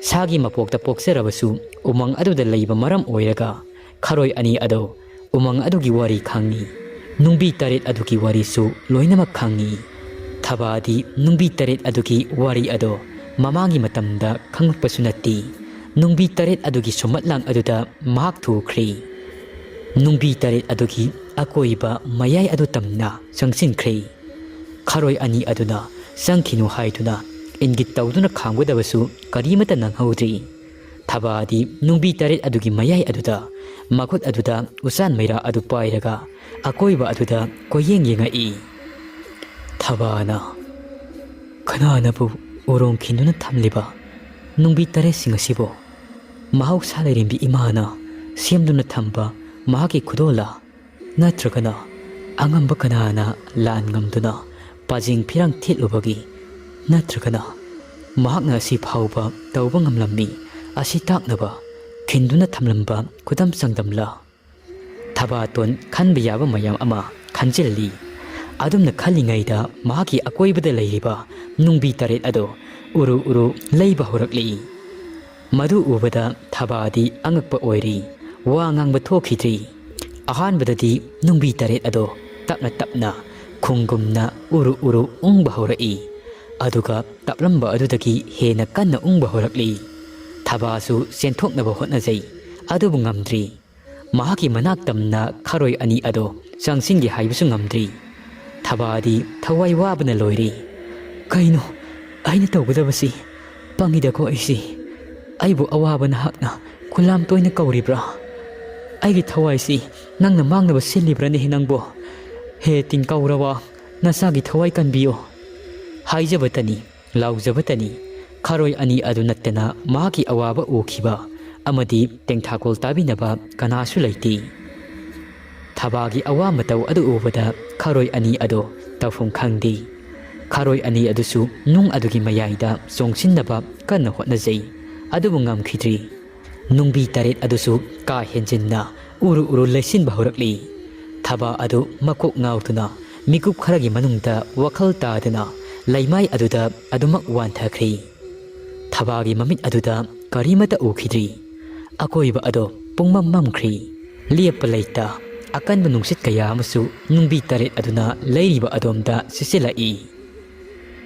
ꯁꯥꯒꯤ ꯃꯄꯣꯛꯇ ꯄꯣꯛꯆꯔꯕꯁꯨ ꯎꯃꯪ ꯑꯗꯨꯗ ꯂꯩꯕ ꯃꯔꯝ ꯑꯣꯏꯔꯒ ꯈꯔꯣꯏ ꯑꯅꯤ ꯑꯗꯨ ꯎꯃꯪ ꯑꯗꯨꯒꯤ ꯋꯥꯔꯤ ꯈꯪꯏ꯫ ꯅꯨꯡꯕꯤ ꯇꯔꯦꯠ ꯑꯗꯨꯒꯤ ꯋꯥꯔꯤꯁꯨ ꯂꯣꯏꯅꯃꯛ ꯈꯪꯏ꯫ ꯊꯕꯥꯗꯤ ꯅꯨꯡꯕꯤ ꯇꯔꯦꯠ ꯑꯗꯨꯒꯤ ꯋꯥꯔꯤ ꯑꯗꯣ ꯃꯃꯥꯡꯒꯤ ꯃꯇꯝꯗ ꯈꯪꯂꯛꯄꯁꯨ ꯅꯠꯇꯦ꯫ ꯅꯨꯡꯕꯤ ꯇꯔꯦꯠ ꯑꯗꯨꯒꯤ ꯁꯨꯝꯃꯠꯂꯥꯡ ꯑꯗꯨꯗ ꯃꯍꯥꯛ ꯊꯨꯈ꯭ꯔꯦ꯫ ꯅꯨꯡꯕꯤ ꯇꯔꯦꯠ ꯑꯗꯨꯒꯤ ꯑꯀꯣꯏꯕ ꯃꯌꯥꯏ ꯑꯗꯨ ꯇꯝꯅ ꯆꯪꯁꯤꯟꯈ꯭ꯔꯦ꯫ ꯈꯔꯣꯏ ꯑꯅꯤ ꯑꯗꯨꯅ ꯆꯪꯈꯤꯅꯨ ꯍꯥꯏꯗꯨꯅ ꯏꯪꯒꯤꯠ ꯇꯧꯗꯨꯅ ꯈꯥꯝꯒꯗꯕꯁꯨ ꯀꯔꯤꯃꯠꯇ ꯅꯪꯍꯧꯗ꯭ꯔꯤ꯫ ꯊꯕꯥꯗꯤ ꯅꯨꯡꯕꯤ ꯇꯔꯦꯠ ꯑꯗꯨꯒꯤ ꯃꯌꯥꯏ ꯑꯗꯨꯗ ꯃꯈꯨꯠ ꯑꯗꯨꯗ ꯎꯆꯥꯟ ꯃꯩꯔꯥ ꯑꯗꯨ ꯄꯥꯏꯔꯒ ꯑꯀꯣꯏꯕ ꯑꯗꯨꯗ ꯀꯣꯏꯌꯦꯡ ꯌꯦꯡꯉꯛꯏ꯫ ꯊꯕꯥꯅ ꯀꯅꯥꯅꯕꯨ ꯎꯔꯣꯡ ꯈꯤꯟꯗꯨꯅ ꯊꯝꯂꯤꯕ ꯅꯨꯡꯕꯤ ꯇꯔꯦꯠꯁꯤꯡ ꯑꯁꯤꯕꯨ? ꯃꯍꯧꯁꯥ ꯂꯥꯏꯔꯦꯝꯕꯤ ꯏꯃꯥꯅ ꯁꯦꯝꯗꯨꯅ ꯊꯝꯕ ꯃꯍꯥꯛꯀꯤ ꯈꯨꯗꯣꯜꯂ? ꯅꯠꯇ꯭ꯔꯒꯅ ꯑꯉꯝꯕ ꯀꯅꯥꯅ ꯂꯥꯟ ꯉꯝꯗꯨꯅ ꯄꯥꯖꯦꯡ ꯐꯤꯔꯥꯡ ꯊꯦꯠꯂꯨꯕꯒꯤ? ꯅꯠꯇ꯭ꯔꯒꯅ ꯃꯍꯥꯛꯅ ꯑꯁꯤ ꯐꯥꯎꯕ ꯇꯧꯕ ꯉꯝꯂꯝꯃꯤ ꯑꯁꯤ ꯇꯥꯛꯅꯕ ꯈꯤꯟꯗꯨꯅ ꯊꯝꯂꯝꯕ ꯈꯨꯗꯝ ꯆꯥꯡꯗꯝꯂ? ꯊꯕꯥꯇꯣꯟ ꯈꯟꯕ ꯌꯥꯕ ꯃꯌꯥꯝ ꯑꯃ ꯈꯟꯖꯤꯜꯂꯤ꯫ ꯑꯗꯨꯝꯅ ꯈꯜꯂꯤꯉꯩꯗ ꯃꯍꯥꯛꯀꯤ ꯑꯀꯣꯏꯕꯗ ꯂꯩꯔꯤꯕ ꯅꯨꯡꯕꯤ ꯇꯔꯦꯠ ꯑꯗꯨ ꯎꯔꯨ ꯎꯔꯨ ꯂꯩꯕ ꯍꯧꯔꯛꯂꯤ꯫ ꯃꯗꯨ ꯎꯕꯗ ꯊꯕꯥꯗꯤ ꯑꯉꯛꯄ ꯑꯣꯏꯔꯤ꯫ ꯋꯥ ꯉꯥꯡꯕ ꯊꯣꯛꯈꯤꯗ꯭ꯔꯤ꯫ ꯑꯍꯥꯟꯕꯗꯗꯤ ꯅꯨꯡꯕꯤ ꯇꯔꯦꯠ ꯑꯗꯣ ꯇꯞꯅ ꯇꯞꯅ ꯈꯨꯡꯒꯨꯝꯅ ꯎꯔꯨ ꯎꯔꯨ ꯎꯪꯕ ꯍꯧꯔꯛꯏ꯫ ꯑꯗꯨꯒ ꯇꯞꯂꯝꯕ ꯑꯗꯨꯗꯒꯤ ꯍꯦꯟꯅ ꯀꯟꯅ ꯎꯪꯕ ꯍꯧꯔꯛꯂꯤ꯫ ꯊꯕꯥꯁꯨ ꯆꯦꯟꯊꯣꯛꯅꯕ ꯍꯣꯠꯅꯖꯩ, ꯑꯗꯨꯕꯨ ꯉꯝꯗ꯭ꯔꯤ꯫ ꯃꯍꯥꯛꯀꯤ ꯃꯅꯥꯛ ꯇꯝꯅ ꯈꯔꯣꯏ ꯑꯅꯤ ꯑꯗꯣ ꯆꯪꯁꯤꯟꯒꯦ ꯍꯥꯏꯕꯁꯨ ꯉꯝꯗ꯭ꯔꯤ꯫ ꯊꯕꯥꯗꯤ ꯊꯋꯥꯏ ꯋꯥꯕꯅ ꯂꯣꯏꯔꯤ꯫ "ꯀꯩꯅꯣ ꯑꯩꯅ ꯇꯧꯒꯗꯕꯁꯤ? ꯄꯪꯉꯤꯗꯀꯣ ꯑꯩꯁꯤ꯫ ꯑꯩꯕꯨ ꯑꯋꯥꯕ ꯅꯍꯥꯛꯅ ꯈꯨꯂꯥꯝ ꯇꯣꯏꯅ ꯀꯧꯔꯤꯕ꯭ꯔꯥ? ꯑꯩꯒꯤ ꯊꯋꯥꯏꯁꯤ ꯅꯪꯅ ꯃꯥꯡꯅꯕ ꯁꯤꯜꯂꯤꯕ꯭ꯔꯥꯅꯦ ꯅꯪꯕꯣ? ꯍꯦ ꯇꯤꯟꯀꯧꯔꯋꯥ, ꯅꯆꯥꯒꯤ ꯊꯋꯥꯏ ꯀꯟꯕꯤꯌꯨ!" ꯍꯥꯏꯖꯕꯇꯅꯤ, ꯂꯥꯎꯖꯕꯇꯅꯤ꯫ ꯈꯔꯣꯏ ꯑꯅꯤ ꯑꯗꯨ ꯅꯠꯇꯅ ꯃꯍꯥꯛꯀꯤ ꯑꯋꯥꯕ ꯎꯈꯤꯕ ꯑꯃꯗꯤ ꯇꯦꯡꯊꯥꯀꯣꯜ ꯇꯥꯕꯤꯅꯕ ꯀꯅꯥꯁꯨ ꯂꯩꯇꯦ꯫ ꯊꯕꯥꯒꯤ ꯑꯋꯥ ꯃꯇꯧ ꯑꯗꯨ ꯎꯕꯗ ꯈꯔꯣꯏ ꯑꯅꯤ ꯑꯗꯣ ꯇꯧꯐꯝ ꯈꯪꯗꯦ꯫ ꯈꯔꯣꯏ ꯑꯅꯤ ꯑꯗꯨꯁꯨ ꯅꯨꯡ ꯑꯗꯨꯒꯤ ꯃꯌꯥꯏꯗ ꯆꯣꯡꯁꯤꯟꯅꯕ ꯀꯟꯅ ꯍꯣꯠꯅꯖꯩ, ꯑꯗꯨꯕꯨ ꯉꯝꯈꯤꯗ꯭ꯔꯤ꯫ ꯅꯨꯡꯕꯤ ꯇꯔꯦꯠ ꯑꯗꯨꯁꯨ ꯀꯥ ꯍꯦꯟꯖꯤꯟꯅ ꯎꯔꯨ ꯎꯔꯨ ꯂꯩꯁꯤꯟꯕ ꯍꯧꯔꯛꯂꯤ꯫ ꯊꯕꯥ ꯑꯗꯨ ꯃꯀꯣꯛ ꯉꯥꯎꯗꯨꯅ ꯃꯤꯀꯨꯞ ꯈꯔꯒꯤ ꯃꯅꯨꯡꯗ ꯋꯥꯈꯜ ꯇꯥꯗꯅ ꯂꯩꯃꯥꯏ ꯑꯗꯨꯗ ꯑꯗꯨꯃꯛ ꯋꯥꯟꯊꯈ꯭ꯔꯤ꯫ ꯊꯕꯥꯒꯤ ꯃꯃꯤꯠ ꯑꯗꯨꯗ ꯀꯔꯤꯃꯠꯇ ꯎꯈꯤꯗ꯭ꯔꯤ꯫ ꯑꯀꯣꯏꯕ ꯑꯗꯣ ꯄꯨꯡꯃꯝ ꯃꯝꯈ꯭ꯔꯤ꯫ ꯂꯦꯞꯄ ꯂꯩꯇ ꯑꯀꯟꯕ ꯅꯨꯡꯁꯤꯠ ꯀꯌꯥ ꯑꯃꯁꯨ ꯅꯨꯡꯕꯤ ꯇꯔꯦꯠ ꯑꯗꯨꯅ ꯂꯩꯔꯤꯕ ꯑꯗꯣꯝꯗ ꯁꯤꯠꯆꯤꯜꯂꯛꯏ꯫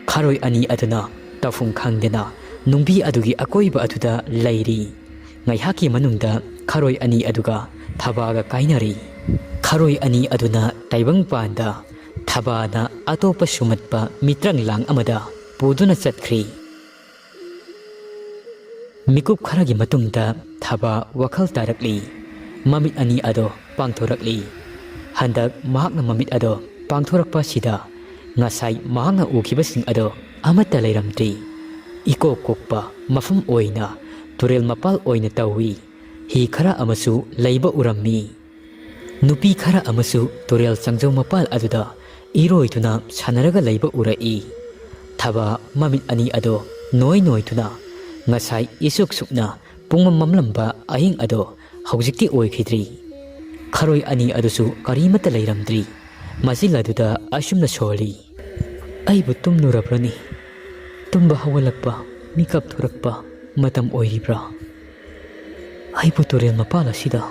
ꯈꯔꯣꯏ ꯑꯅꯤ ꯑꯗꯨꯅ ꯇꯧꯐꯝ ꯈꯪꯗꯅ ꯅꯨꯡꯕꯤ ꯑꯗꯨꯒꯤ ꯑꯀꯣꯏꯕ ꯑꯗꯨꯗ ꯂꯩꯔꯤ꯫ ꯉꯥꯏꯍꯥꯛꯀꯤ ꯃꯅꯨꯡꯗ ꯈꯔꯣꯏ ꯑꯅꯤ ꯑꯗꯨꯒ ꯊꯕꯥꯒ ꯀꯥꯏꯅꯔꯤ꯫ ꯈꯔꯣꯏ ꯑꯅꯤ ꯑꯗꯨꯅ ꯇꯥꯏꯕꯪꯄꯥꯟꯗ, ꯊꯕꯥꯅ ꯑꯇꯣꯞꯄ ꯁꯨꯝꯍꯠꯄ ꯃꯤꯇ꯭ꯔꯪ ꯂꯥꯡ ꯑꯃꯗ ꯄꯨꯗꯨꯅ ꯆꯠꯈ꯭ꯔꯤ꯫ ꯃꯤꯀꯨꯞ ꯈꯔꯒꯤ ꯃꯇꯨꯡꯗ ꯊꯕꯥ ꯋꯥꯈꯜ ꯇꯥꯔꯛꯂꯤ꯫ ꯃꯃꯤꯠ ꯑꯅꯤ ꯑꯗꯣ ꯄꯥꯡꯊꯣꯔꯛꯂꯤ꯫ ꯍꯟꯗꯛ ꯃꯍꯥꯛꯅ ꯃꯃꯤꯠ ꯑꯗꯣ ꯄꯥꯡꯊꯣꯔꯛꯄ ꯑꯁꯤꯗ ꯉꯁꯥꯏ ꯃꯍꯥꯛꯅ ꯎꯈꯤꯕꯁꯤꯡ ꯑꯗꯣ ꯑꯃꯠꯇ ꯂꯩꯔꯝꯗ꯭ꯔꯤ꯫ ꯏꯀꯣꯛ ꯀꯣꯛꯄ ꯃꯐꯝ ꯑꯣꯏꯅ ꯇꯨꯔꯦꯜ ꯃꯄꯥꯜ ꯑꯣꯏꯅ ꯇꯧꯏ꯫ ꯍꯤ ꯈꯔ ꯑꯃꯁꯨ ꯂꯩꯕ ꯎꯔꯝꯃꯤ꯫ ꯅꯨꯄꯤ ꯈꯔ ꯑꯃꯁꯨ ꯇꯨꯔꯦꯜ ꯆꯪꯖꯧ ꯃꯄꯥꯜ ꯑꯗꯨꯗ ꯏꯔꯣꯏꯗꯨꯅ ꯁꯥꯟꯅꯔꯒ ꯂꯩꯕ ꯎꯔꯛꯏ꯫ ꯊꯕꯥ ꯃꯃꯤꯠ ꯑꯅꯤ ꯑꯗꯣ ꯅꯣꯏ ꯅꯣꯏꯗꯨꯅ, "ꯉꯁꯥꯏ ꯏꯁꯨꯛ ꯁꯨꯛꯅ ꯄꯨꯡꯃꯝ ꯃꯝꯂꯝꯕ ꯑꯍꯤꯡ ꯑꯗꯣ ꯍꯧꯖꯤꯛꯇꯤ ꯑꯣꯏꯈꯤꯗ꯭ꯔꯤ꯫ ꯈꯔꯣꯏ ꯑꯅꯤ ꯑꯗꯨꯁꯨ ꯀꯔꯤꯃꯠꯇ ꯂꯩꯔꯝꯗ꯭ꯔꯤ꯫ ꯃꯆꯤꯜ ꯑꯗꯨꯗ ꯑꯁꯨꯝꯅ ꯁꯣꯜꯂꯤ, "ꯑꯩꯕꯨ ꯇꯨꯝꯂꯨꯔꯕ꯭ꯔꯅꯤ? ꯇꯨꯝꯕ ꯍꯧꯒꯠꯂꯛꯄ, ꯃꯤꯀꯞ ꯊꯣꯔꯛꯄ ꯃꯇꯝ ꯑꯣꯏꯔꯤꯕ꯭ꯔꯥ? ꯑꯩꯕꯨ ꯇꯨꯔꯦꯜ ꯃꯄꯥꯜ ꯑꯁꯤꯗ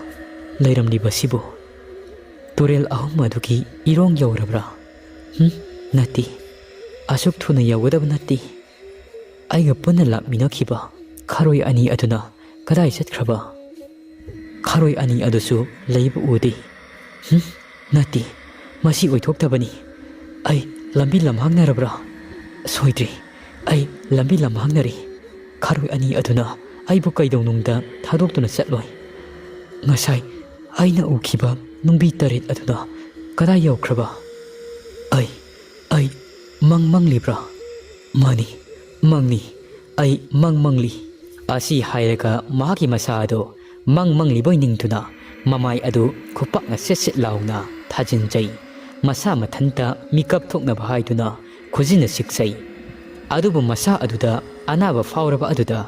ꯂꯩꯔꯝꯂꯤꯕꯁꯤꯕꯨ?" ꯇꯨꯔꯦꯜ ꯑꯍꯨꯝ ꯑꯗꯨꯒꯤ ꯏꯔꯣꯡ ꯌꯧꯔꯕ꯭ꯔꯥ? ꯍꯨꯝ, ꯅꯠꯇꯦ꯫ ꯑꯁꯨꯛ ꯊꯨꯅ ꯌꯧꯒꯗꯕ ꯅꯠꯇꯦ꯫ ꯑꯩꯒ ꯄꯨꯟꯅ ꯂꯥꯛꯃꯤꯟꯅꯈꯤꯕ ꯈꯔꯣꯏ ꯑꯅꯤ ꯑꯗꯨꯅ ꯀꯗꯥꯏ ꯆꯠꯈ꯭ꯔꯕ? ꯈꯔꯣꯏ ꯑꯅꯤ ꯑꯗꯨꯁꯨ ꯂꯩꯕ ꯎꯗꯦ꯫ ꯍꯨꯝ, ꯅꯠꯇꯦ, ꯃꯁꯤ ꯑꯣꯏꯊꯣꯛꯇꯕꯅꯤ꯫ ꯑꯩ ꯂꯝꯕꯤ ꯂꯝꯍꯥꯡꯅꯔꯕ꯭ꯔꯥ? ꯁꯣꯏꯗ꯭ꯔꯦ, ꯑꯩ ꯂꯝꯕꯤ ꯂꯝꯍꯥꯡꯅꯔꯦ꯫ ꯈꯔꯣꯏ ꯑꯅꯤ ꯑꯗꯨꯅ ꯑꯩꯕꯨ ꯀꯩꯗꯧꯅꯨꯡꯗ ꯊꯥꯗꯣꯛꯇꯨꯅ ꯆꯠꯂꯣꯏ꯫ ꯉꯁꯥꯏ ꯑꯩꯅ ꯎꯈꯤꯕ ꯅꯨꯡꯕꯤ ꯇꯔꯦꯠ ꯑꯗꯨꯅ ꯀꯗꯥꯏ ꯌꯧꯈ꯭ꯔꯕ? ꯑꯩ, ꯑꯩ ꯃꯪ ꯃꯪꯂꯤꯕ꯭ꯔꯥ? ꯃꯥꯅꯤ, ꯃꯪꯅꯤ꯫ ꯑꯩ ꯃꯪ ꯃꯪꯂꯤ꯫ ꯑꯁꯤ ꯍꯥꯏꯔꯒ ꯃꯍꯥꯛꯀꯤ ꯃꯁꯥ ꯑꯗꯨ ꯃꯪ ꯃꯪꯂꯤꯕꯣꯏ ꯅꯤꯡꯗꯨꯅ ꯃꯃꯥꯏ ꯑꯗꯨ ꯈꯨꯄꯥꯛꯅ ꯁꯦꯠ ꯁꯦꯠ ꯂꯥꯎꯅ ꯊꯥꯖꯤꯟꯖꯩ꯫ ꯃꯁꯥ ꯃꯊꯟꯇ ꯃꯤꯀꯞ ꯊꯣꯛꯅꯕ ꯍꯥꯏꯗꯨꯅ ꯈꯨꯖꯤꯟꯅ ꯁꯤꯛꯆꯩ꯫ ꯑꯗꯨꯕꯨ ꯃꯁꯥ ꯑꯗꯨꯗ ꯑꯅꯥꯕ ꯐꯥꯎꯔꯕ ꯑꯗꯨꯗ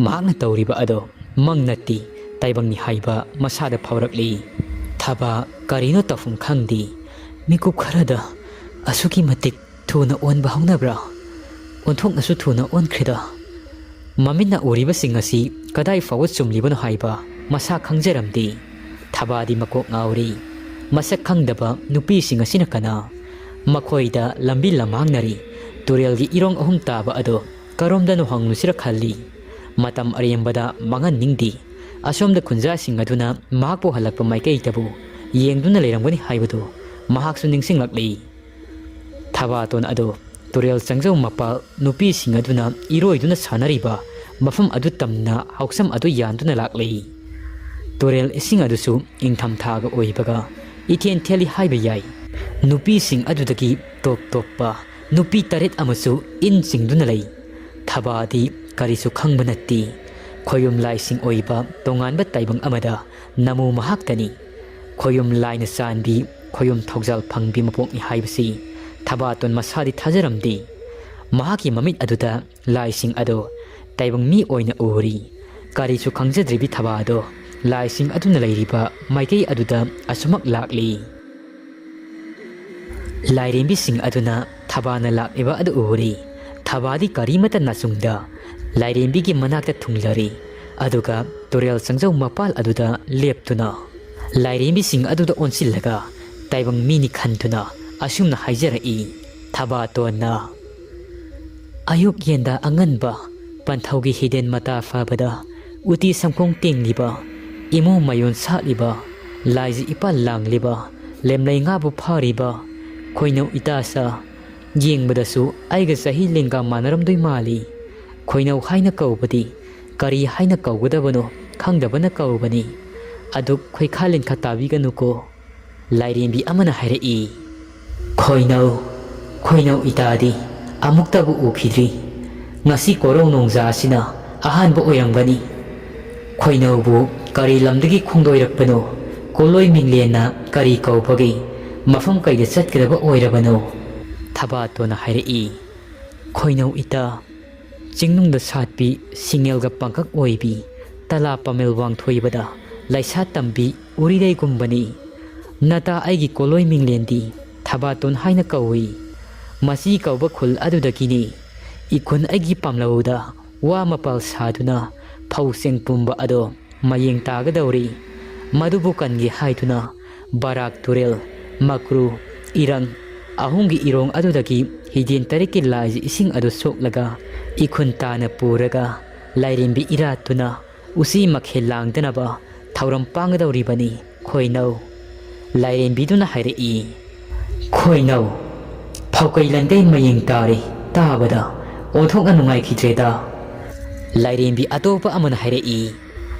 ꯃꯍꯥꯛꯅ ꯇꯧꯔꯤꯕ ꯑꯗꯣ ꯃꯪ ꯅꯠꯇꯦ, ꯇꯥꯏꯕꯪꯅꯤ ꯍꯥꯏꯕ ꯃꯁꯥꯗ ꯐꯥꯎꯔꯛꯂꯤ꯫ ꯊꯕꯥ ꯀꯔꯤꯅꯣ ꯇꯧꯐꯝ ꯈꯪꯗꯦ꯫ ꯃꯤꯀꯨꯞ ꯈꯔꯗ ꯑꯁꯨꯛꯀꯤ ꯃꯇꯤꯛ ꯊꯨꯅ ꯑꯣꯟꯕ ꯍꯧꯅꯕ꯭ꯔꯥ? ꯑꯣꯟꯊꯣꯛꯅꯁꯨ ꯊꯨꯅ ꯑꯣꯟꯈ꯭ꯔꯦꯗ꯫ ꯃꯃꯤꯠꯅ ꯎꯔꯤꯕꯁꯤꯡ ꯑꯁꯤ ꯀꯗꯥꯏ ꯐꯥꯎꯕ ꯆꯨꯝꯂꯤꯕꯅꯣ ꯍꯥꯏꯕ ꯃꯁꯥ ꯈꯪꯖꯔꯝꯗꯦ꯫ ꯊꯕꯥꯗꯤ ꯃꯀꯣꯛ ꯉꯥꯎꯔꯤ꯫ ꯃꯁꯛ ꯈꯪꯗꯕ ꯅꯨꯄꯤꯁꯤꯡ ꯑꯁꯤꯅ ꯀꯅꯥ? ꯃꯈꯣꯏꯗ ꯂꯝꯕꯤ ꯂꯝꯍꯥꯡꯅꯔꯤ꯫ ꯇꯨꯔꯦꯜꯒꯤ ꯏꯔꯣꯡ ꯑꯍꯨꯝ ꯇꯥꯕ ꯑꯗꯣ ꯀꯔꯣꯝꯗꯅꯣ ꯍꯪꯂꯨꯁꯤꯔ ꯈꯜꯂꯤ꯫ ꯃꯇꯝ ꯑꯔꯦꯝꯕꯗ ꯃꯥꯡꯍꯟꯅꯤꯡꯗꯦ꯫ ꯑꯁꯣꯝꯗ ꯈꯨꯟꯖꯥꯁꯤꯡ ꯑꯗꯨꯅ ꯃꯍꯥꯛꯄꯨ ꯍꯜꯂꯛꯄ ꯃꯥꯏꯀꯩꯗꯕꯨ ꯌꯦꯡꯗꯨꯅ ꯂꯩꯔꯝꯒꯅꯤ ꯍꯥꯏꯕꯗꯨ ꯃꯍꯥꯛꯁꯨ ꯅꯤꯡꯁꯤꯡꯂꯛꯂꯤ꯫ ꯊꯕꯥꯇꯣꯟ ꯑꯗꯨ ꯇꯨꯔꯦꯜ ꯆꯪꯖꯧ ꯃꯄꯥꯜ ꯅꯨꯄꯤꯁꯤꯡ ꯑꯗꯨꯅ ꯏꯔꯣꯏꯗꯨꯅ ꯁꯥꯟꯅꯔꯤꯕ ꯃꯐꯝ ꯑꯗꯨ ꯇꯝꯅ ꯍꯥꯎꯁꯝ ꯑꯗꯨ ꯌꯥꯟꯗꯨꯅ ꯂꯥꯛꯂꯤ꯫ ꯇꯨꯔꯦꯜ ꯏꯁꯤꯡ ꯑꯗꯨꯁꯨ ꯏꯪꯊꯝꯊꯥꯒ ꯑꯣꯏꯕꯒ ꯏꯊꯦꯟ ꯊꯦꯜꯂꯤ ꯍꯥꯏꯕ ꯌꯥꯏ꯫ ꯅꯨꯄꯤꯁꯤꯡ ꯑꯗꯨꯗꯒꯤ ꯇꯣꯞ ꯇꯣꯞꯄ ꯅꯨꯄꯤ ꯇꯔꯦꯠ ꯑꯃꯁꯨ ꯏꯟ ꯆꯤꯡꯗꯨꯅ ꯂꯩ꯫ ꯊꯕꯥꯗꯤ ꯀꯔꯤꯁꯨ ꯈꯪꯕ ꯅꯠꯇꯦ꯫ ꯈꯣꯌꯨꯝ ꯂꯥꯏꯁꯤꯡ ꯑꯣꯏꯕ ꯇꯣꯉꯥꯟꯕ ꯇꯥꯏꯕꯪ ꯑꯃꯗ ꯅꯃꯨ ꯃꯍꯥꯛꯇꯅꯤ꯫ ꯈꯣꯌꯨꯝ ꯂꯥꯏꯅ ꯆꯥꯟꯕꯤ, ꯈꯣꯌꯨꯝ ꯊꯧꯖꯥꯜ ꯐꯪꯕꯤ ꯃꯄꯣꯛꯅꯤ ꯍꯥꯏꯕꯁꯤ ꯊꯕꯥꯇꯣꯟ ꯃꯁꯥꯗꯤ ꯊꯥꯖꯔꯝꯗꯦ꯫ ꯃꯍꯥꯛꯀꯤ ꯃꯃꯤꯠ ꯑꯗꯨꯗ ꯂꯥꯏꯁꯤꯡ ꯑꯗꯨ ꯇꯥꯏꯕꯪ ꯃꯤ ꯑꯣꯏꯅ ꯎꯔꯤ꯫ ꯀꯔꯤꯁꯨ ꯈꯪꯖꯗ꯭ꯔꯤꯕꯤ ꯊꯕꯥꯗꯣ ꯂꯥꯏꯁꯤꯡ ꯑꯗꯨꯅ ꯂꯩꯔꯤꯕ ꯃꯥꯏꯀꯩ ꯑꯗꯨꯗ ꯑꯁꯨꯃꯛ ꯂꯥꯛꯂꯤ꯫ ꯂꯥꯏꯔꯦꯝꯕꯤꯁꯤꯡ ꯑꯗꯨꯅ ꯊꯕꯥꯅ ꯂꯥꯛꯂꯤꯕ ꯑꯗꯨ ꯎꯔꯤ꯫ ꯊꯕꯥꯗꯤ ꯀꯔꯤꯃꯠꯇ ꯅꯥꯆꯨꯡꯗ ꯂꯥꯏꯔꯦꯝꯕꯤꯒꯤ ꯃꯅꯥꯛꯇ ꯊꯨꯡꯂꯔꯤ꯫ ꯑꯗꯨꯒ ꯇꯨꯔꯦꯜ ꯆꯪꯖꯧ ꯃꯄꯥꯜ ꯑꯗꯨꯗ ꯂꯦꯞꯇꯨꯅ ꯂꯥꯏꯔꯦꯝꯕꯤꯁꯤꯡ ꯑꯗꯨꯗ ꯑꯣꯟꯁꯤꯜꯂꯒ ꯇꯥꯏꯕꯪ ꯃꯤꯅꯤ ꯈꯟꯗꯨꯅ ꯑꯁꯨꯝꯅ ꯍꯥꯏꯖꯔꯛꯏ꯫ ꯊꯕꯥꯇꯣꯟꯅ, "ꯑꯌꯨꯛ ꯌꯦꯟꯗ ꯑꯉꯟꯕ, ꯄꯟꯊꯧꯒꯤ ꯍꯤꯗꯦꯟ ꯃꯇꯥ ꯐꯥꯕꯗ ꯎꯇꯤ ꯁꯪꯈꯣꯡ ꯇꯦꯡꯂꯤꯕ, ꯏꯃꯣ ꯃꯌꯣꯟ ꯁꯥꯠꯂꯤꯕ, ꯂꯥꯏꯖ ꯏꯄꯥꯜ ꯂꯥꯡꯂꯤꯕ, ꯂꯦꯝꯂꯩ ꯉꯥꯕꯨ ꯐꯥꯔꯤꯕ ꯈꯣꯏꯅꯧ ꯏꯇꯥꯁꯥ, ꯌꯦꯡꯕꯗꯁꯨ ꯑꯩꯒ ꯆꯍꯤ ꯂꯦꯡꯒꯥ ꯃꯥꯟꯅꯔꯝꯗꯣꯏ ꯃꯥꯜꯂꯤ꯫ ꯈꯣꯏꯅꯧ ꯍꯥꯏꯅ ꯀꯧꯕꯗꯤ ꯀꯔꯤ ꯍꯥꯏꯅ ꯀꯧꯒꯗꯕꯅꯣ ꯈꯪꯗꯕꯅ ꯀꯧꯕꯅꯤ꯫ ꯑꯗꯨꯛ ꯈꯣꯏꯈꯥ ꯂꯤꯟꯈꯥ ꯇꯥꯕꯤꯒꯅꯨꯀꯣ꯫" ꯂꯥꯏꯔꯦꯝꯕꯤ ꯑꯃꯅ ꯍꯥꯏꯔꯛꯏ, "ꯈꯣꯏꯅꯧ, ꯈꯣꯏꯅꯧ ꯏꯇꯥꯗꯤ ꯑꯃꯨꯛꯇꯕꯨ ꯎꯈꯤꯗ꯭ꯔꯤ꯫ ꯉꯁꯤ ꯀꯣꯔꯧ ꯅꯣꯡꯖꯥ ꯑꯁꯤꯅ ꯑꯍꯥꯟꯕ ꯑꯣꯏꯔꯝꯒꯅꯤ꯫ ꯈꯣꯏꯅꯧꯕꯨ ꯀꯔꯤ ꯂꯝꯗꯒꯤ ꯈꯣꯡꯗꯣꯏꯔꯛꯄꯅꯣ? ꯀꯣꯂꯣꯏ ꯃꯤꯡꯂꯦꯟꯅ ꯀꯔꯤ ꯀꯧꯕꯒꯦ? ꯃꯐꯝ ꯀꯩꯗ ꯆꯠꯀꯗꯕ ꯑꯣꯏꯔꯕꯅꯣ?" ꯊꯕꯥꯇꯣꯟꯅ ꯍꯥꯏꯔꯛꯏ, "ꯈꯣꯏꯅꯧ ꯏꯇꯥ, ꯆꯤꯡꯅꯨꯡꯗ ꯁꯥꯠꯄꯤ, ꯁꯤꯡꯉꯦꯜꯒ ꯄꯥꯡꯀꯛ ꯑꯣꯏꯕꯤ, ꯇꯂꯥ ꯄꯥꯃꯦꯜ ꯋꯥꯡꯊꯣꯏꯕꯗ ꯂꯩꯁꯥ ꯇꯝꯕꯤ ꯎꯔꯤꯔꯩꯒꯨꯝꯕꯅꯤ꯫ ꯅꯇꯥ ꯑꯩꯒꯤ ꯀꯣꯂꯣꯏ ꯃꯤꯡꯂꯦꯟꯗꯤ ꯊꯕꯥꯇꯣꯟ ꯍꯥꯏꯅ ꯀꯧꯏ꯫ ꯃꯁꯤ ꯀꯧꯕ ꯈꯨꯜ ꯑꯗꯨꯗꯒꯤꯅꯤ꯫ ꯏꯈꯨꯟ ꯑꯩꯒꯤ ꯄꯥꯝꯂꯧꯗ ꯋꯥ ꯃꯄꯥꯜ ꯁꯥꯗꯨꯅ ꯐꯧ ꯆꯦꯡ ꯄꯨꯝꯕ ꯑꯗꯣ ꯃꯌꯦꯡ ꯇꯥꯒꯗꯧꯔꯤ꯫ ꯃꯗꯨꯕꯨ ꯀꯟꯒꯦ ꯍꯥꯏꯗꯨꯅ ꯕꯔꯥꯛ ꯇꯨꯔꯦꯜ, ꯃꯀ꯭ꯔꯨ, ꯏꯔꯪ ꯑꯍꯨꯝꯒꯤ ꯏꯔꯣꯡ ꯑꯗꯨꯗꯒꯤ ꯍꯤꯗꯦꯟ ꯇꯔꯦꯠꯀꯤ ꯂꯥꯏꯖ ꯏꯁꯤꯡ ꯑꯗꯨ ꯁꯣꯛꯂꯒ ꯏꯈꯨꯟ ꯇꯥꯅ ꯄꯨꯔꯒ ꯂꯥꯏꯔꯦꯝꯕꯤ ꯏꯔꯥꯠꯇꯨꯅ ꯎꯆꯤ ꯃꯈꯦꯜ ꯂꯥꯡꯗꯅꯕ ꯊꯧꯔꯝ ꯄꯥꯡꯒꯗꯧꯔꯤꯕꯅꯤ ꯈꯣꯏꯅꯧ꯫" ꯂꯥꯏꯔꯦꯝꯕꯤꯗꯨꯅ ꯍꯥꯏꯔꯛꯏ, "ꯈꯣꯏꯅꯧ, ꯐꯧꯀꯩ ꯂꯟꯗꯩ ꯃꯌꯦꯡ ꯇꯥꯔꯦ ꯇꯥꯕꯗ ꯑꯣꯟꯊꯣꯛꯅ ꯅꯨꯡꯉꯥꯏꯈꯤꯗ꯭ꯔꯦꯗ꯫" ꯂꯥꯏꯔꯦꯝꯕꯤ ꯑꯇꯣꯞꯄ ꯑꯃꯅ ꯍꯥꯏꯔꯛꯏ,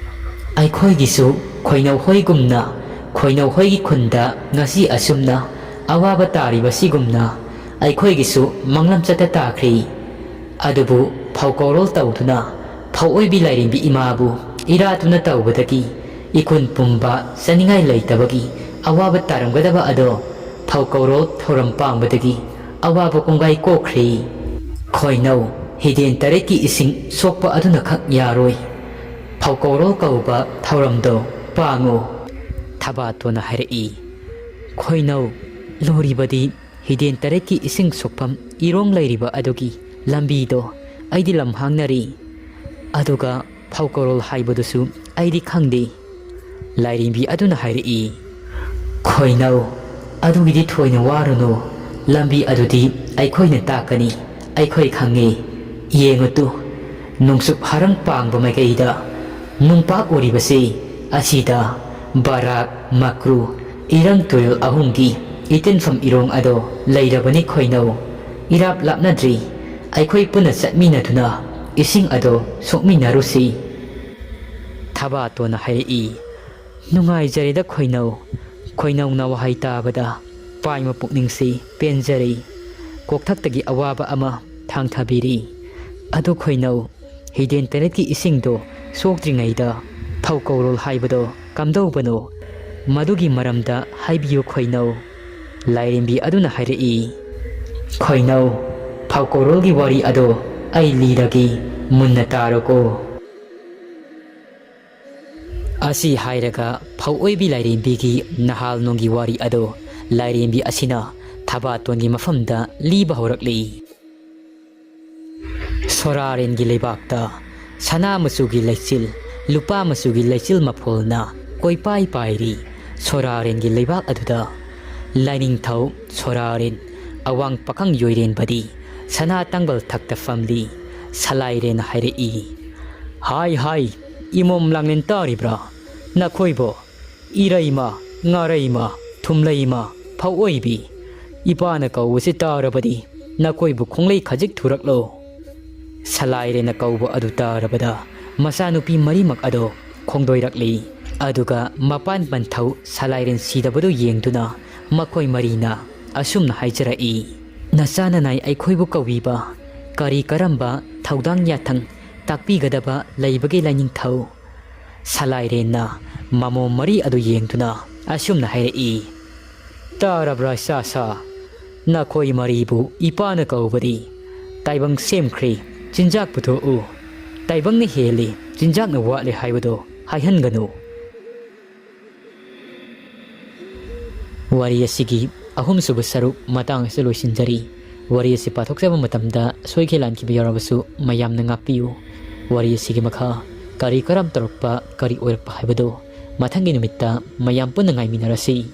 "ꯑꯩꯈꯣꯏꯒꯤꯁꯨ ꯈꯣꯏꯅꯧ ꯍꯣꯏꯒꯨꯝꯅ ꯈꯣꯏꯅꯧ ꯍꯣꯏꯒꯤ ꯈꯨꯟꯗ ꯉꯁꯤ ꯑꯁꯨꯝꯅ ꯑꯋꯥꯕ ꯇꯥꯔꯤꯕꯁꯤꯒꯨꯝꯅ ꯑꯩꯈꯣꯏꯒꯤꯁꯨ ꯃꯪꯂꯝꯆꯠꯇ ꯇꯥꯈ꯭ꯔꯦ꯫ ꯑꯗꯨꯕꯨ ꯐꯧ ꯀꯧꯔꯣꯜ ꯇꯧꯗꯨꯅ ꯐꯧ ꯑꯣꯏꯕꯤ ꯂꯥꯏꯔꯦꯝꯕꯤ ꯏꯃꯥꯕꯨ ꯏꯔꯥꯠꯇꯨꯅ ꯇꯧꯕꯗꯒꯤ ꯏꯈꯨꯟ ꯄꯨꯝꯕ ꯆꯥꯅꯤꯡꯉꯥꯏ ꯂꯩꯇꯕꯒꯤ ꯑꯋꯥꯕ ꯇꯥꯔꯝꯒꯗꯕ ꯑꯗꯣ ꯐꯧ ꯀꯧꯔꯣꯜ ꯊꯧꯔꯝ ꯄꯥꯡꯕꯗꯒꯤ ꯑꯋꯥꯕ ꯀꯣꯡꯒꯥꯏ ꯀꯣꯛꯈ꯭ꯔꯦ꯫ ꯈꯣꯏꯅꯧ, ꯍꯤꯗꯦꯟ ꯇꯔꯦꯠꯀꯤ ꯏꯁꯤꯡ ꯁꯣꯛꯄ ꯑꯗꯨꯅꯈꯛ ꯌꯥꯔꯣꯏ꯫ ꯐꯧ ꯀꯧꯔꯣꯜ ꯀꯧꯕ ꯊꯧꯔꯝꯗꯣ ꯄꯥꯡꯉꯨ꯫ ꯊꯕꯥꯇꯣꯟꯅ ꯍꯥꯏꯔꯛꯏ꯫ ꯈꯣꯏꯅꯧ, ꯂꯨꯔꯤꯕꯗꯤ ꯍꯤꯗꯦꯟ ꯇꯔꯦꯠꯀꯤ ꯏꯁꯤꯡ ꯁꯣꯛꯐꯝ ꯏꯔꯣꯡ ꯂꯩꯔꯤꯕ ꯑꯗꯨꯒꯤ ꯂꯝꯕꯤꯗꯣ ꯑꯩꯗꯤ ꯂꯝ ꯍꯥꯡꯅꯔꯤ꯫ ꯑꯗꯨꯒ ꯐꯧ ꯀꯧꯔꯣꯜ ꯍꯥꯏꯕꯗꯨꯁꯨ ꯑꯩꯗꯤ ꯈꯪꯗꯦ꯫ ꯂꯥꯏꯔꯦꯝꯕꯤ ꯑꯗꯨꯅ ꯍꯥꯏꯔꯛꯏ꯫ ꯈꯣꯏꯅꯧ, ꯑꯗꯨꯒꯤꯗꯤ ꯊꯣꯏꯅ ꯋꯥꯔꯨꯅꯨ, ꯂꯝꯕꯤ ꯑꯗꯨꯗꯤ ꯑꯩꯈꯣꯏꯅ ꯇꯥꯛꯀꯅꯤ, ꯑꯩꯈꯣꯏ ꯈꯪꯉꯤ꯫ ꯌꯦꯡꯉꯨꯇꯨ, ꯅꯣꯡꯆꯨꯞ ꯍꯔꯪ ꯄꯥꯡꯕ ꯃꯥꯏꯀꯩꯗ ꯅꯨꯡꯄꯥꯛ ꯎꯔꯤꯕꯁꯤ, ꯑꯁꯤꯗ ꯕꯔꯥꯛ, ꯃꯀ꯭ꯔꯨ, ꯏꯔꯪ ꯇꯨꯔꯦꯜ ꯑꯍꯨꯝꯒꯤ ꯏꯇꯤꯟꯐꯝ ꯏꯔꯣꯡ ꯑꯗꯣ ꯂꯩꯔꯕꯅꯤ ꯈꯣꯏꯅꯧ꯫ ꯏꯔꯥꯞ ꯂꯥꯞꯅꯗ꯭ꯔꯤ, ꯑꯩꯈꯣꯏ ꯄꯨꯟꯅ ꯆꯠꯃꯤꯟꯅꯗꯨꯅ ꯏꯁꯤꯡ ꯑꯗꯣ ꯁꯣꯛꯃꯤꯟꯅꯔꯨꯁꯤ꯫ ꯊꯕꯥꯇꯣꯟꯅ ꯍꯥꯏꯔꯛꯏ꯫ ꯅꯨꯡꯉꯥꯏꯖꯔꯦꯗ ꯈꯣꯏꯅꯧ꯫ ꯈꯣꯏꯅꯧꯅ ꯋꯥꯍꯩ ꯇꯥꯕꯗ ꯄꯥꯏꯃ ꯄꯨꯛꯅꯤꯡꯁꯤ ꯄꯦꯟꯖꯔꯦ꯫ ꯀꯣꯛꯊꯛꯇꯒꯤ ꯑꯋꯥꯕ ꯑꯃ ꯊꯥꯡꯊꯕꯤꯔꯤ꯫ ꯑꯗꯨ ꯈꯣꯏꯅꯧ, ꯍꯤꯗꯦꯟ ꯇꯔꯦꯠꯀꯤ ꯏꯁꯤꯡꯗꯣ ꯁꯣꯛꯇ꯭ꯔꯤꯉꯩꯗ ꯐꯧ ꯀꯧꯔꯣꯜ ꯍꯥꯏꯕꯗꯣ ꯀꯝꯗꯧꯕꯅꯣ? ꯃꯗꯨꯒꯤ ꯃꯔꯝꯗ ꯍꯥꯏꯕꯤꯌꯨ ꯈꯣꯏꯅꯧ꯫ ꯂꯥꯏꯔꯦꯝꯕꯤ ꯑꯗꯨꯅ ꯍꯥꯏꯔꯛꯏ꯫ ꯈꯣꯏꯅꯧ, ꯐꯧ ꯀꯧꯔꯣꯜꯒꯤ ꯋꯥꯔꯤ ꯑꯗꯣ ꯑꯩ ꯂꯤꯔꯒꯦ, ꯃꯨꯟꯅ ꯇꯥꯔꯣꯀꯣ꯫ ꯑꯁꯤ ꯍꯥꯏꯔꯒ ꯐꯧ ꯑꯣꯏꯕꯤ ꯂꯥꯏꯔꯦꯝꯕꯤꯒꯤ ꯅꯍꯥꯜ ꯅꯣꯡꯒꯤ ꯋꯥꯔꯤ ꯑꯗꯣ ꯂꯥꯏꯔꯦꯝꯕꯤ ꯑꯁꯤꯅ ꯊꯕꯥꯇꯣꯟꯒꯤ ꯃꯐꯝꯗ ꯂꯤꯕ ꯍꯧꯔꯛꯂꯤ꯫ ꯁꯣꯔꯥꯔꯦꯟꯒꯤ ꯂꯩꯕꯥꯛꯇ ꯁꯅꯥ ꯃꯆꯨꯒꯤ ꯂꯩꯆꯤꯜ, ꯂꯨꯄꯥ ꯃꯆꯨꯒꯤ ꯂꯩꯆꯤꯜ ꯃꯐꯣꯜꯅ ꯀꯣꯏꯄꯥꯏ ꯄꯥꯏꯔꯤ꯫ ꯁꯣꯔꯥꯔꯦꯟꯒꯤ ꯂꯩꯕꯥꯛ ꯑꯗꯨꯗ ꯂꯥꯏꯅꯤꯡꯊꯧ ꯁꯣꯔꯥꯔꯦꯟ ꯑꯋꯥꯡ ꯄꯥꯈꯪ ꯌꯣꯏꯔꯦꯟꯕꯗꯤ ꯁꯅꯥ ꯇꯥꯡꯕꯜ ꯊꯛꯇ ꯐꯝꯂꯤ꯫ ꯁꯂꯥꯏꯔꯦꯟꯅ ꯍꯥꯏꯔꯛꯏ, "ꯍꯥꯏ ꯍꯥꯏ, ꯏꯃꯣꯝ ꯂꯥꯡꯂꯦꯟ ꯇꯥꯔꯤꯕ꯭ꯔꯥ? ꯅꯈꯣꯏꯕꯨ ꯏꯔꯩꯃ, ꯉꯥꯔꯩꯃ, ꯊꯨꯝꯂꯩꯃ, ꯐꯧꯑꯣꯏꯕꯤ, ꯏꯄꯥꯅ ꯀꯧꯕꯁꯤ ꯇꯥꯔꯕꯗꯤ ꯅꯈꯣꯏꯕꯨ ꯈꯣꯡꯂꯩ ꯈꯖꯤꯛ ꯊꯨꯔꯛꯂꯣ?" ꯁꯂꯥꯏꯔꯦꯅ ꯀꯧꯕ ꯑꯗꯨ ꯇꯥꯔꯕꯗ ꯃꯆꯥꯅꯨꯄꯤ ꯃꯔꯤꯃꯛ ꯑꯗꯣ ꯈꯣꯡꯗꯣꯏꯔꯛꯂꯤ꯫ ꯑꯗꯨꯒ ꯃꯄꯥꯟ ꯄꯟꯊꯧ ꯁꯂꯥꯏꯔꯦꯟ ꯁꯤꯗꯕꯗꯨ ꯌꯦꯡꯗꯨꯅ ꯃꯈꯣꯏ ꯃꯔꯤꯅ ꯑꯁꯨꯝꯅ ꯍꯥꯏꯖꯔꯛꯏ, ꯅꯆꯥꯅ ꯅꯥꯏ ꯑꯩꯈꯣꯏꯕꯨ ꯀꯧꯕꯤꯕ, ꯀꯔꯤ ꯀꯔꯝꯕ ꯊꯧꯗꯥꯡ ꯌꯥꯊꯪ ꯇꯥꯛꯄꯤꯒꯗꯕ ꯂꯩꯕꯒꯦ ꯂꯥꯏꯅꯤꯡꯊꯧ? ꯁꯂꯥꯏꯔꯦꯟꯅ ꯃꯃꯣꯝ ꯃꯔꯤ ꯑꯗꯨ ꯌꯦꯡꯗꯨꯅ ꯑꯁꯨꯝꯅ ꯍꯥꯏꯔꯛꯏ, "ꯇꯥꯔꯕ꯭ꯔꯥ ꯏꯆꯥ ꯁꯥ? ꯅꯈꯣꯏ ꯃꯔꯤꯕꯨ ꯏꯄꯥꯅ ꯀꯧꯕꯗꯤ ꯇꯥꯏꯕꯪ ꯁꯦꯝꯈ꯭ꯔꯦ, ꯆꯤꯟꯖꯥꯛ ꯄꯨꯊꯣꯛꯎ꯫ ꯇꯥꯏꯕꯪꯅ ꯍꯦꯜꯂꯤ, ꯆꯤꯟꯖꯥꯛꯅ ꯋꯥꯠꯂꯤ ꯍꯥꯏꯕꯗꯣ ꯍꯥꯏꯍꯟꯒꯅꯨ"꯫ ꯋꯥꯔꯤ ꯑꯁꯤꯒꯤ ꯑꯍꯨꯝꯁꯨꯕ ꯁꯔꯨꯛ ꯃꯇꯥꯡ ꯑꯁꯤꯗ ꯂꯣꯏꯁꯤꯟꯖꯔꯤ꯫ ꯋꯥꯔꯤ ꯑꯁꯤ ꯄꯥꯊꯣꯛꯆꯕ ꯃꯇꯝꯗ ꯁꯣꯏꯈꯤ ꯂꯥꯟꯈꯤꯕ ꯌꯥꯎꯔꯕꯁꯨ ꯃꯌꯥꯝꯅ ꯉꯥꯛꯄꯤꯌꯨ꯫ ꯋꯥꯔꯤ ꯑꯁꯤꯒꯤ ꯃꯈꯥ ꯀꯔꯤ ꯀꯔꯝ ꯇꯧꯔꯛꯄ, ꯀꯔꯤ ꯑꯣꯏꯔꯛꯄ ꯍꯥꯏꯕꯗꯨ ꯃꯊꯪꯒꯤ ꯅꯨꯃꯤꯠꯇ ꯃꯌꯥꯝ ꯄꯨꯟꯅ ꯉꯥꯏꯃꯤꯟꯅꯔꯁꯤ꯫